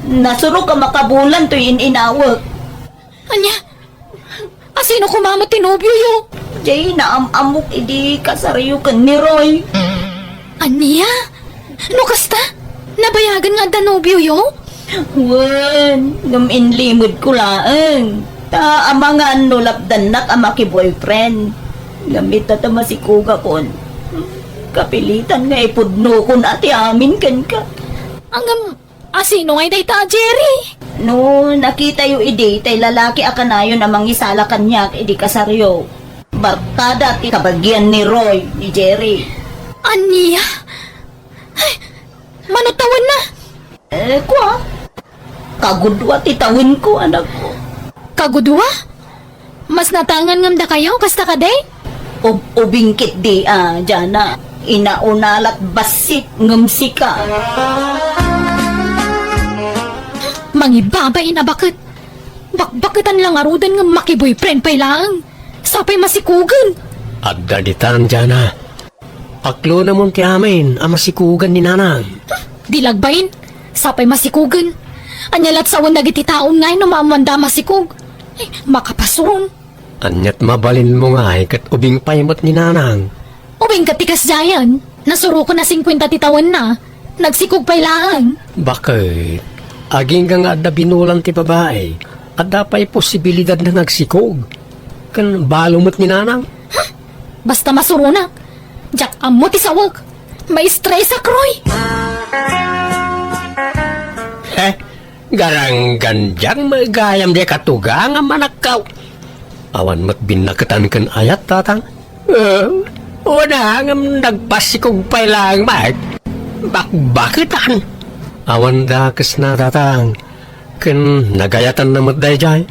Nasurok a makabulan toy in-inawek. Ania? Asino koma met ti nobioyo? Jay, naam-ammok idi kasaryo ken ni Roy. Ania? No kasta, nabayagen nga adda nobioyo? Wen, ngem inlimedko laeng. Ta amangan no lapdannak a maki-boyfriend. Ngem ita ta masikogakon. Kapilitan nga ipudnokon a ti amin kenka. Ngem, asino ngay dayta a Jerry? No nakitayo idi tay lalaki a kanayon a mangisala kaniak idi kasaryo, barkada ti kabagian ni Roy, ni Jerry. Ania? Ay, mano tawenna? Eh, kua? Kagudua ti tawenko, anakko. Kagudua? Mas natangan ngem dakayo, kasta kadi? Ub-, ubing ketdi a, Jana. Inauna lat bassit ngem sika. Mangibabain a baket. Bakbaketan la ngaruden ngem maki-boyfriend pay laeng. Sapay masikogen. Adda ditan, Jana. Aklonamon ti amin a masikogen ni Nanang. Di lagbain, sapay masikogen. Ania lat sawen dagiti taon ngay no maammoanda a masikog? Ay, makapasuron. Aniat mabalinmo ngay ket ubing pay met ni Nanang? Ubing ket ti kasdiayen, nasurokon a singkuenta ti tawenna, nagsikog pay laeng. Baket, agingga nga adda binulan ti babai, adda pay posibilidadna nga agsikog. Ken balo met ni Nanang. Ha? Basta masuronak. Diak ammo ti sawek. Maistresak, Roy. He, garanggandiang met gayam diay katugang a manakkaw. Awan met binnaketan ken ayat, Tatang. Eh, wen a, ngem nagpasikog pay laeng met. Bakbaketan. Awan dakesna, Tatang. Ken nagayatanna met daydiay.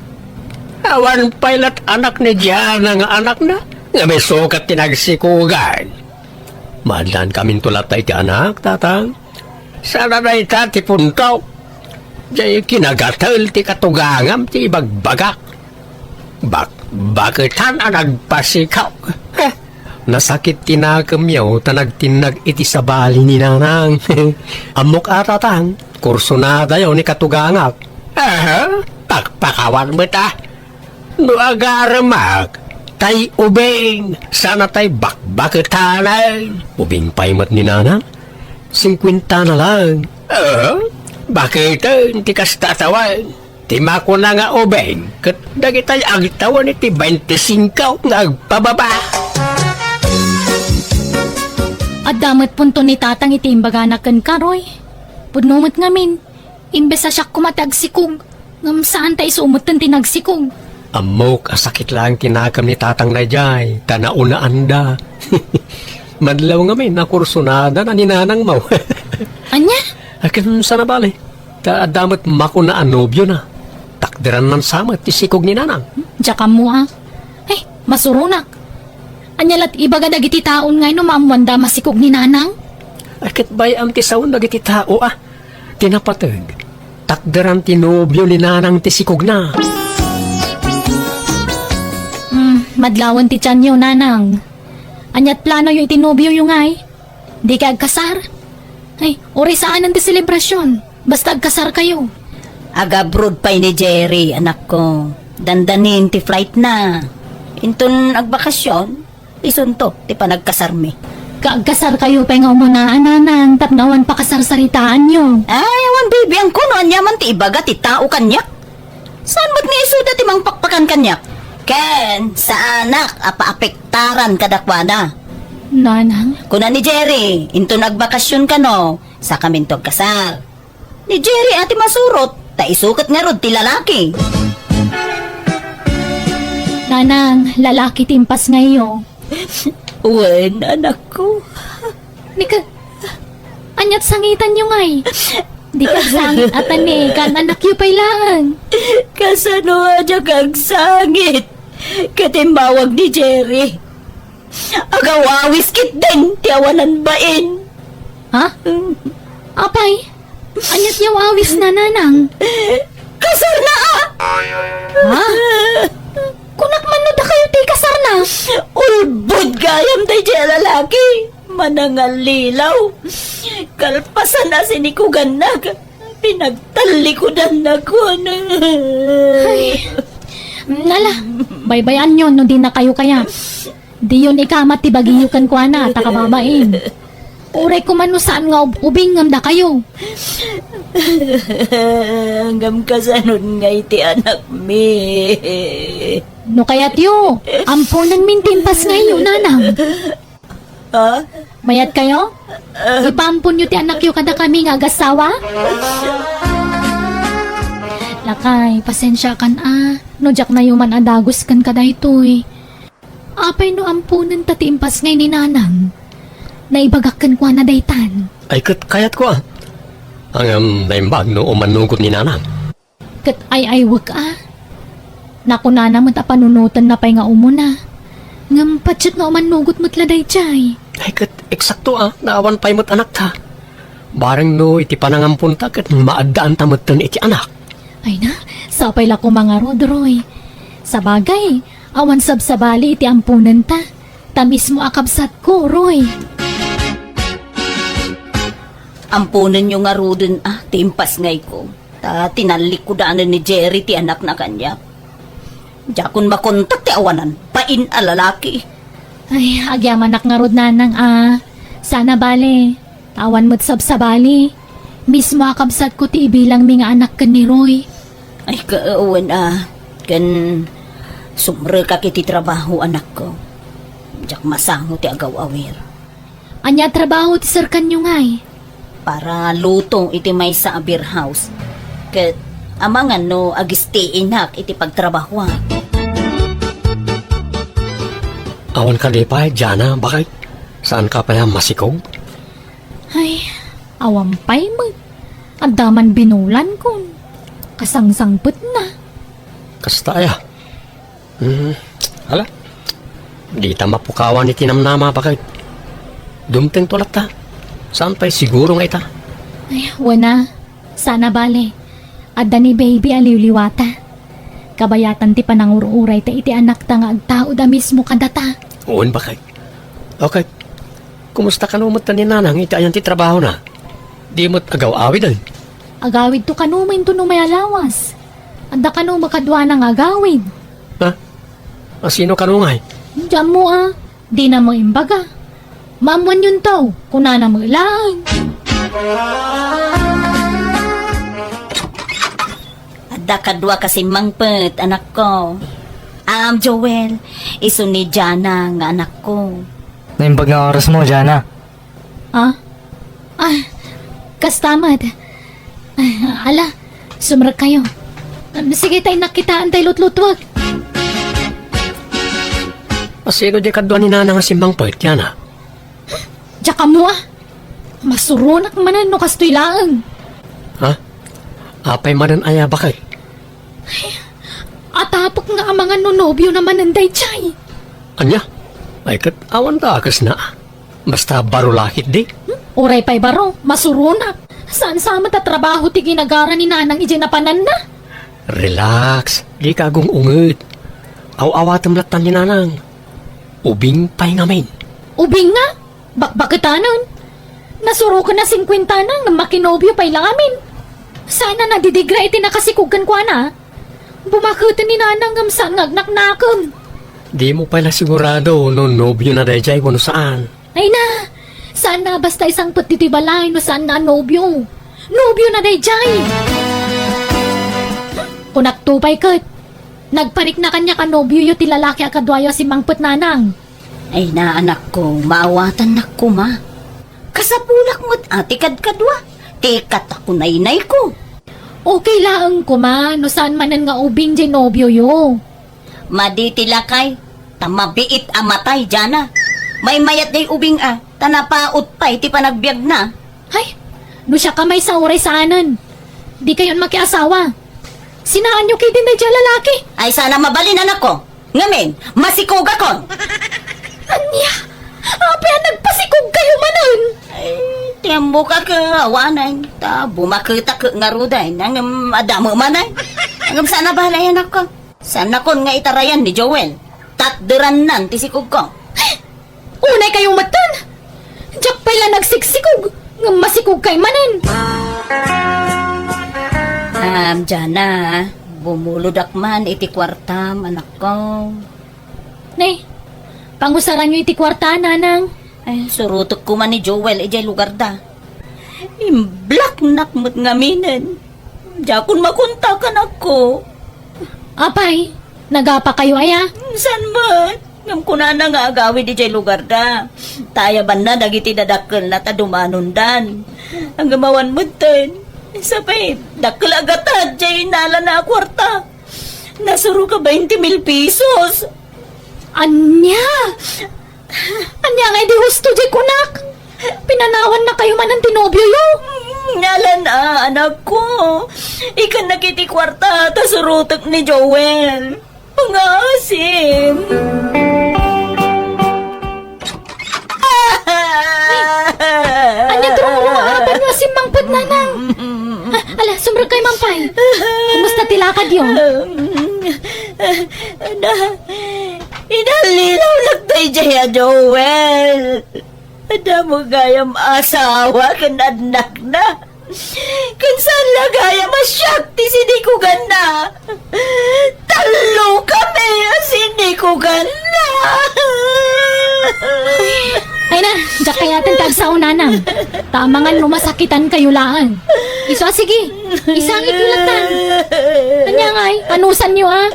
Awan pay lat anak ni Jana nga anakna. Ngem isu ket ti nagsikugan. Maaddaankaminto latta iti anak, tatang. Saan a dayta ti punto. Diay kinagatel ti katugangam ti ibagbagak. Bak-, baketan a nagpasikog. Heh, nasakit ti nakemyo ta nagtinnag iti sabali ni Nanang. Ammok a, tatang, kursunadayo ni katugangak. Aha, pakpakawan met a. No agaremak, tay ubing, saan a tay bakbaketanen. Ubing pay met ni Nanang, singkuentana lang. Aha, baketen ti kasta a tawen. Ti makuna nga ubing, ket dagitay agtawen iti baintisingko nga agpababa. Adda met punto ni Tatang iti imbagana kenka, Roy. Pudno met ngamin, imbes a siak koma ti agsikog, ngem saan ta isu metten ti nagsikog. Ammok a sakit laeng ti nakem ni Tatang daydiay, ta naunaanda. Madlaw ngamin a kursunadana ni Nanangmo. Ania? Akin sana bale. Ta adda met makuna a nobiona. Takderanna sa met ti sikog ni Nanang. Diak ammo a. Ay, masuronak. Ania lat ibaga dagiti taon nga no maammoanda masikog ni Nanang? Ay, ket bay-am ti saon dagiti tao a. Ti napateg, takderan ti nobio ni Nanang ti sikogna. Hmm, madlawen ti tianyo, Nanang. Aniat planoyo iti nobioyo ngay? Dikay agkasar? Ay, uray saanen ti selebrasion. Basta agkasarkayo. Agabroad pay ni Jerry, anakko. Dandanin ti flightna. Inton agbakasion, isunto ti panagkasarmi. Kaagkasarkayo pay nga umuna, Nanang, tapno awan pakasarsaritaanyo. Ay, awan bibiangko no ania man ti ibaga ti tao kaniak. Saan met nga isuda ti mangpakpakan kaniak? Ken, saanak a paapektaran kadakuada. Nanang? Kuna ni Jerry, inton agbakasion kano, sakaminto agkasar. Ni Jerry a ti masurot, ta isu ket ngarud ti lalaki. Nanang, lalaki ti impasngayyo. Wen, anakko. Ni ka, aniat sangitanyo ngay? Dikay agsangit a ta ni, kaan-anakyo pay laeng. Kasano a diak agsangit? Ket immawag ni Jerry. Agaw-awis ketdin ti awanan bain. Ha? Apay, aniat ti aw-awisna, Nanang? Kasarna a! Ha? Kunak man no dakayo ti kasarna? Ulbod gayam daydiay a lalaki. Manangallilaw. Kalpasan a sinikugannak, pinagtallikudannak. Ay. Nala, baybay-anyo no dinakayo kayat. Diyon ikamat ti bagiyo kenkuana, ta kababain. Uray koma no saan nga ub-ubing ngem dakayo. Ngem kasanon ngay ti anakmi? No kayatyo, amponenmin ti impasngayyo, Nanang. Ha? Mayat kayo? Ipaamponyo ti anakyo kadakami nga agassawa? Lakay, pasensiakan a, no diak nayo man a dagus kenka daytoy. Apay no amponenta ti impasngay ni Nanang? Naibagak kenkuana daytan. Ay, ket kayatko a. Ngem naimbag no umannugot ni Nanang. Ket ay-aywek a. Nakunana met a panunotenna pay nga umuna. Ngem patiek nga umannugot met la daydiay. Ay, ket eksakto a, naawan pay met anakta. Bareng no iti panangamponta ket maaddaanta metten iti anak. Ay na, sapay la koma ngarud, Roy. Sabagay, awan sabsabali iti amponenta. Ta mismo a kabsatko, Roy. Amponenyo ngaruden a ti impasngayko. Ta tinallikudanen ni Jerry ti anakna kaniak. Diakon makontak ti awanan bain a lalaki. Ay, agyamanak ngarud, Nanang a. Saan a bale. Ta awan met sabsabali. Mismo a kabsatko ti ibilangmi nga anak ken ni Roy. Ay, ka-, wen a. Ken sumrekak iti trabaho, anakko. Diak masango ti agaw-awir. Ania a trabaho ti serkanyo ngay? Para luto iti maysa a beer house. Ket amangan no agistiinak iti pagtrabahoak. Awan kadi pay, Jana, bakit? Saan ka pay a masikog? Ay, awan pay met. Adda man binulankon. Kasangsangpetna. Kasta aya. Hmm, ala. Dita mapukawan iti namnama, baket. Dumtengto latta. Saan pay siguro nga ita? Ay, wen a. Saan a bale. Adda ni baby a liwliwata. Kabayatan ti panangur-urayta iti anakta nga agtaud a mismo kadata. Wen, baket. Okay. Kumusta kano met ni Nanang iti ayan ti trabahona? Di met agaw-awiden? Agawidto kano met intono may alawas. Adda kano met kaduana nga agawid. Ha? A, sino kano ngay? Diak ammo a. Dina met imbaga. Maammoanyonto, kunana met laeng. Adda kadua ka simmangpet, anakko. Aam, Joel, isu ni Jana nga anakko. Naimbag nga orasmo, Jana. Ah? Ah, kasta met. Ah, ala, sumrekkayo. Sige, ta innak kitaen tay lutlutuek. A, sino di kadua ni Nanang a simmangpet, Jana? Diak ammo a. Masuronak manen no kastoy laeng. Ha? Apay manen aya, baket? Atapek nga amangan no nobiona manen daydiay. Ania? Ay, ket awan ta a kasna. Basta baro la ketdi. Hmm? Uray pay baro, masuronak. Saan sa met a trabaho ti ginagara ni Nanang idiay napananna? Relax, dika agung-unget. Aw-awatem latta ni Nanang. Ubing pay ngamin. Ubing nga? Bakbaketanen. Nasuroken a singkuentana ngem makinobio pay la ngamin. Saan a nadidigra iti nakasikog kenkuana. Bumaketen ni Nanang ngem saan nga agnaknakem. Dimo pay la sigurado no nobiona daydiay wenno saan. Ay na, saan a basta isangpet ditoy balay no saan nga a nobio. Nobiona daydiay. Kunakto pay ket, nagparikna kaniak a nobioyo ti lalaki a kaduayo a simmangpet, Nanang. Ay na, anakko, maawatannak koma. Kasapulak met a ti kadkadua, ti katakunaynayko. Okay laeng koma no saan manen nga ubing diay nobioyo. Madi ti lakay, ta mabiit a matay, Jana. Maymayat diay ubing a, ta napaut pay ti panagbiagna. Hay, no siak a maysa uray saanen. Dikayon makiasawa. Sinaanyo ketdin daydiay a lalaki. Ay, saan a mabalin, anakko. Ngamin, masikogakon. Ania? Apay a nagpasikogkayo manen? Ay, ti ammok a ket awanen, ta bumaketak ngaruden, ngem adda met manen. Ngem saan a bale, anakko. Saannakon nga itarayan ni Joel. Takderannan ti sikogko. Unaykayo metten! Diak pay la nagsiksikog, ngem masikogkay manen. Am, Jana, bumulodak man iti kuartam, anakko. Ne, pangusaranyo iti kuarta, Nanang. Ay, surotek koma ni Joel idiay lugarda. Imblaknak met ngaminen. Diakon makontak, anakko. Apay, nagapakayo aya? Saan met? Ngem kunana nga agawid idiay lugarda. Ta ayabanna dagiti dadakkelna ta dumanondan. Ngem awan metten. Sapay, dakkel a gatad diay inalana a kuarta. Nasurok a bainte mil pesos. Ania? Ania nga idi husto diay kunak? Pinanawannakayo manen ti nobioyo? Mm, ala a, anakko. Ikkannak iti kuarta ta surotek ni Joel. Pangaasim. Ania ti rummuar a apanyo a simmangpet, Nanang? Ah, ala, sumrekkay man pay. Kumusta ti lakadyo? Na, inallilaw latta idiay a Joel. Adda met gayam asawa ken annakna. Ken saan la gayam a siak ti sinikuganna. Tallo kami a sinikuganna. Ay na, diak kayaten ti agsao, Nanang. Ta amangan no masakitankayo laeng. Isu a, sige, isangityo latta. Ania ngay, anusanyo a?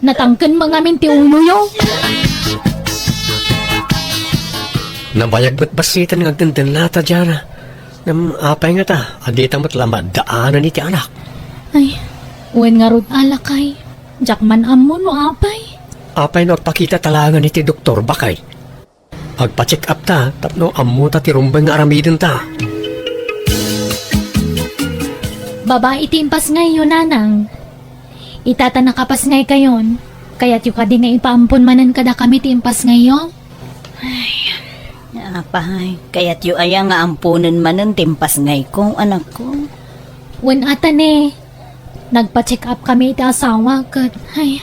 Natangken met ngamin ti uloyo. Nabayag met bassiten nga agtentenna ta, Jana. Ngem apay ngata a dita met la maddaanen iti anak? Ay, wen ngarud a, lakay. Diak man ammo no apay. Apay no agpakitata laengen iti doktor, baket? Agpa-check up ta tapno ammota ti rumbeng nga aramidenta. Babai ti impasngayyo, Nanang. Ita ta nakapasngaykayon, Kayatyo kadi nga ipaampon manen kadakami ti impasngayyo? Ay, apay, kayatyo aya nga amponen manen ti impasngayko, anakko? Wen a ta ne, nagpa-check up kami iti asawak ket, ay,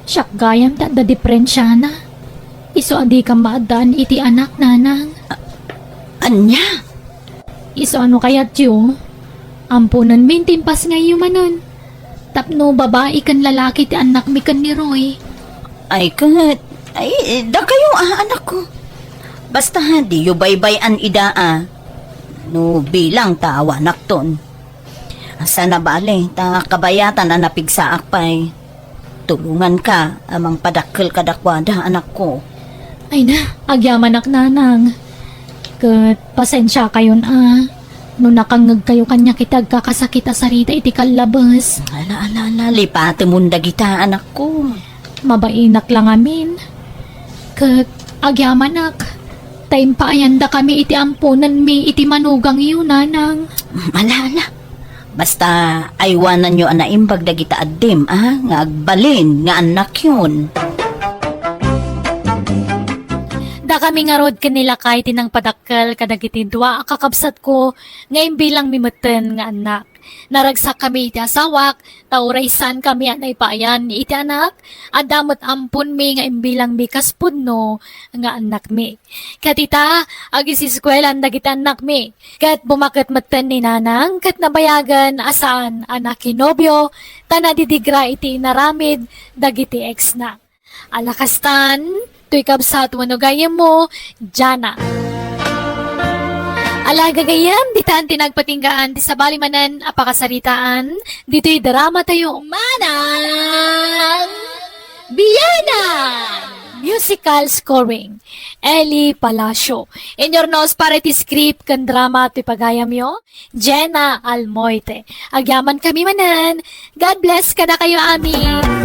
siak gayam ti adda diferensiana. Isu a dikam maaddaan iti anak, nanang. Ania? Isu a no kayatyo, amponenmi ti impasngayyo manen. Tapno babai ken lalaki ti annakmi ken ni Roy. Ay ket, ay, dakayo a, anakko. Basta, diyo baybay-an ida a. No bilang ta awanakton. Saan a bale, ta kabayatan a napigsaak pay. Tulonganka a mangpadakkel kadakuada, anakko. Ay na, agyamanak, nanang. Ket pasensiakayon a no nakangngegkayo kaniak iti agkakasakit a sarita iti kallabes. Ala, ala, ala, lipatemon dagita, anakko. Mabainak la ngamin. Ket agyamanak, ta impaayandakami iti amponenmi iti manugangyo, nanang. Ala, ala. Basta, aywananyo a naimbag dagita addim, a, nga agbalin nga annakyon. Dakami ngarud ken ni lakay ti nangpadakkel kadagiti dua a kakabsatko nga imbilangmi metten nga annak. Naragsakkami iti asawak, ta uray saankami a naipaayan iti anak, adda met amponmi nga imbilangmi kas pudno nga annakmi. Ket ita, agisiskuelaan dagiti annakmi. Ket bumaket metten ni nanang ket nabayagen a saan a nakinobio ta nadidigra iti inaramid dagiti ex-na. Ala kastan, toy kabsat wenno gayyemmo, Jana. Ala gagayyem, ditan ti nagpatinggaan ti sabali manen a pakasaritaan ditoy drama tayo. Manang Biyanan! Musical scoring, Eli Palacio. Inyurnos para iti script ken drama ti pagayamyo, Jena Almoite. Agyaman kami manen. God bless kadakayo amin.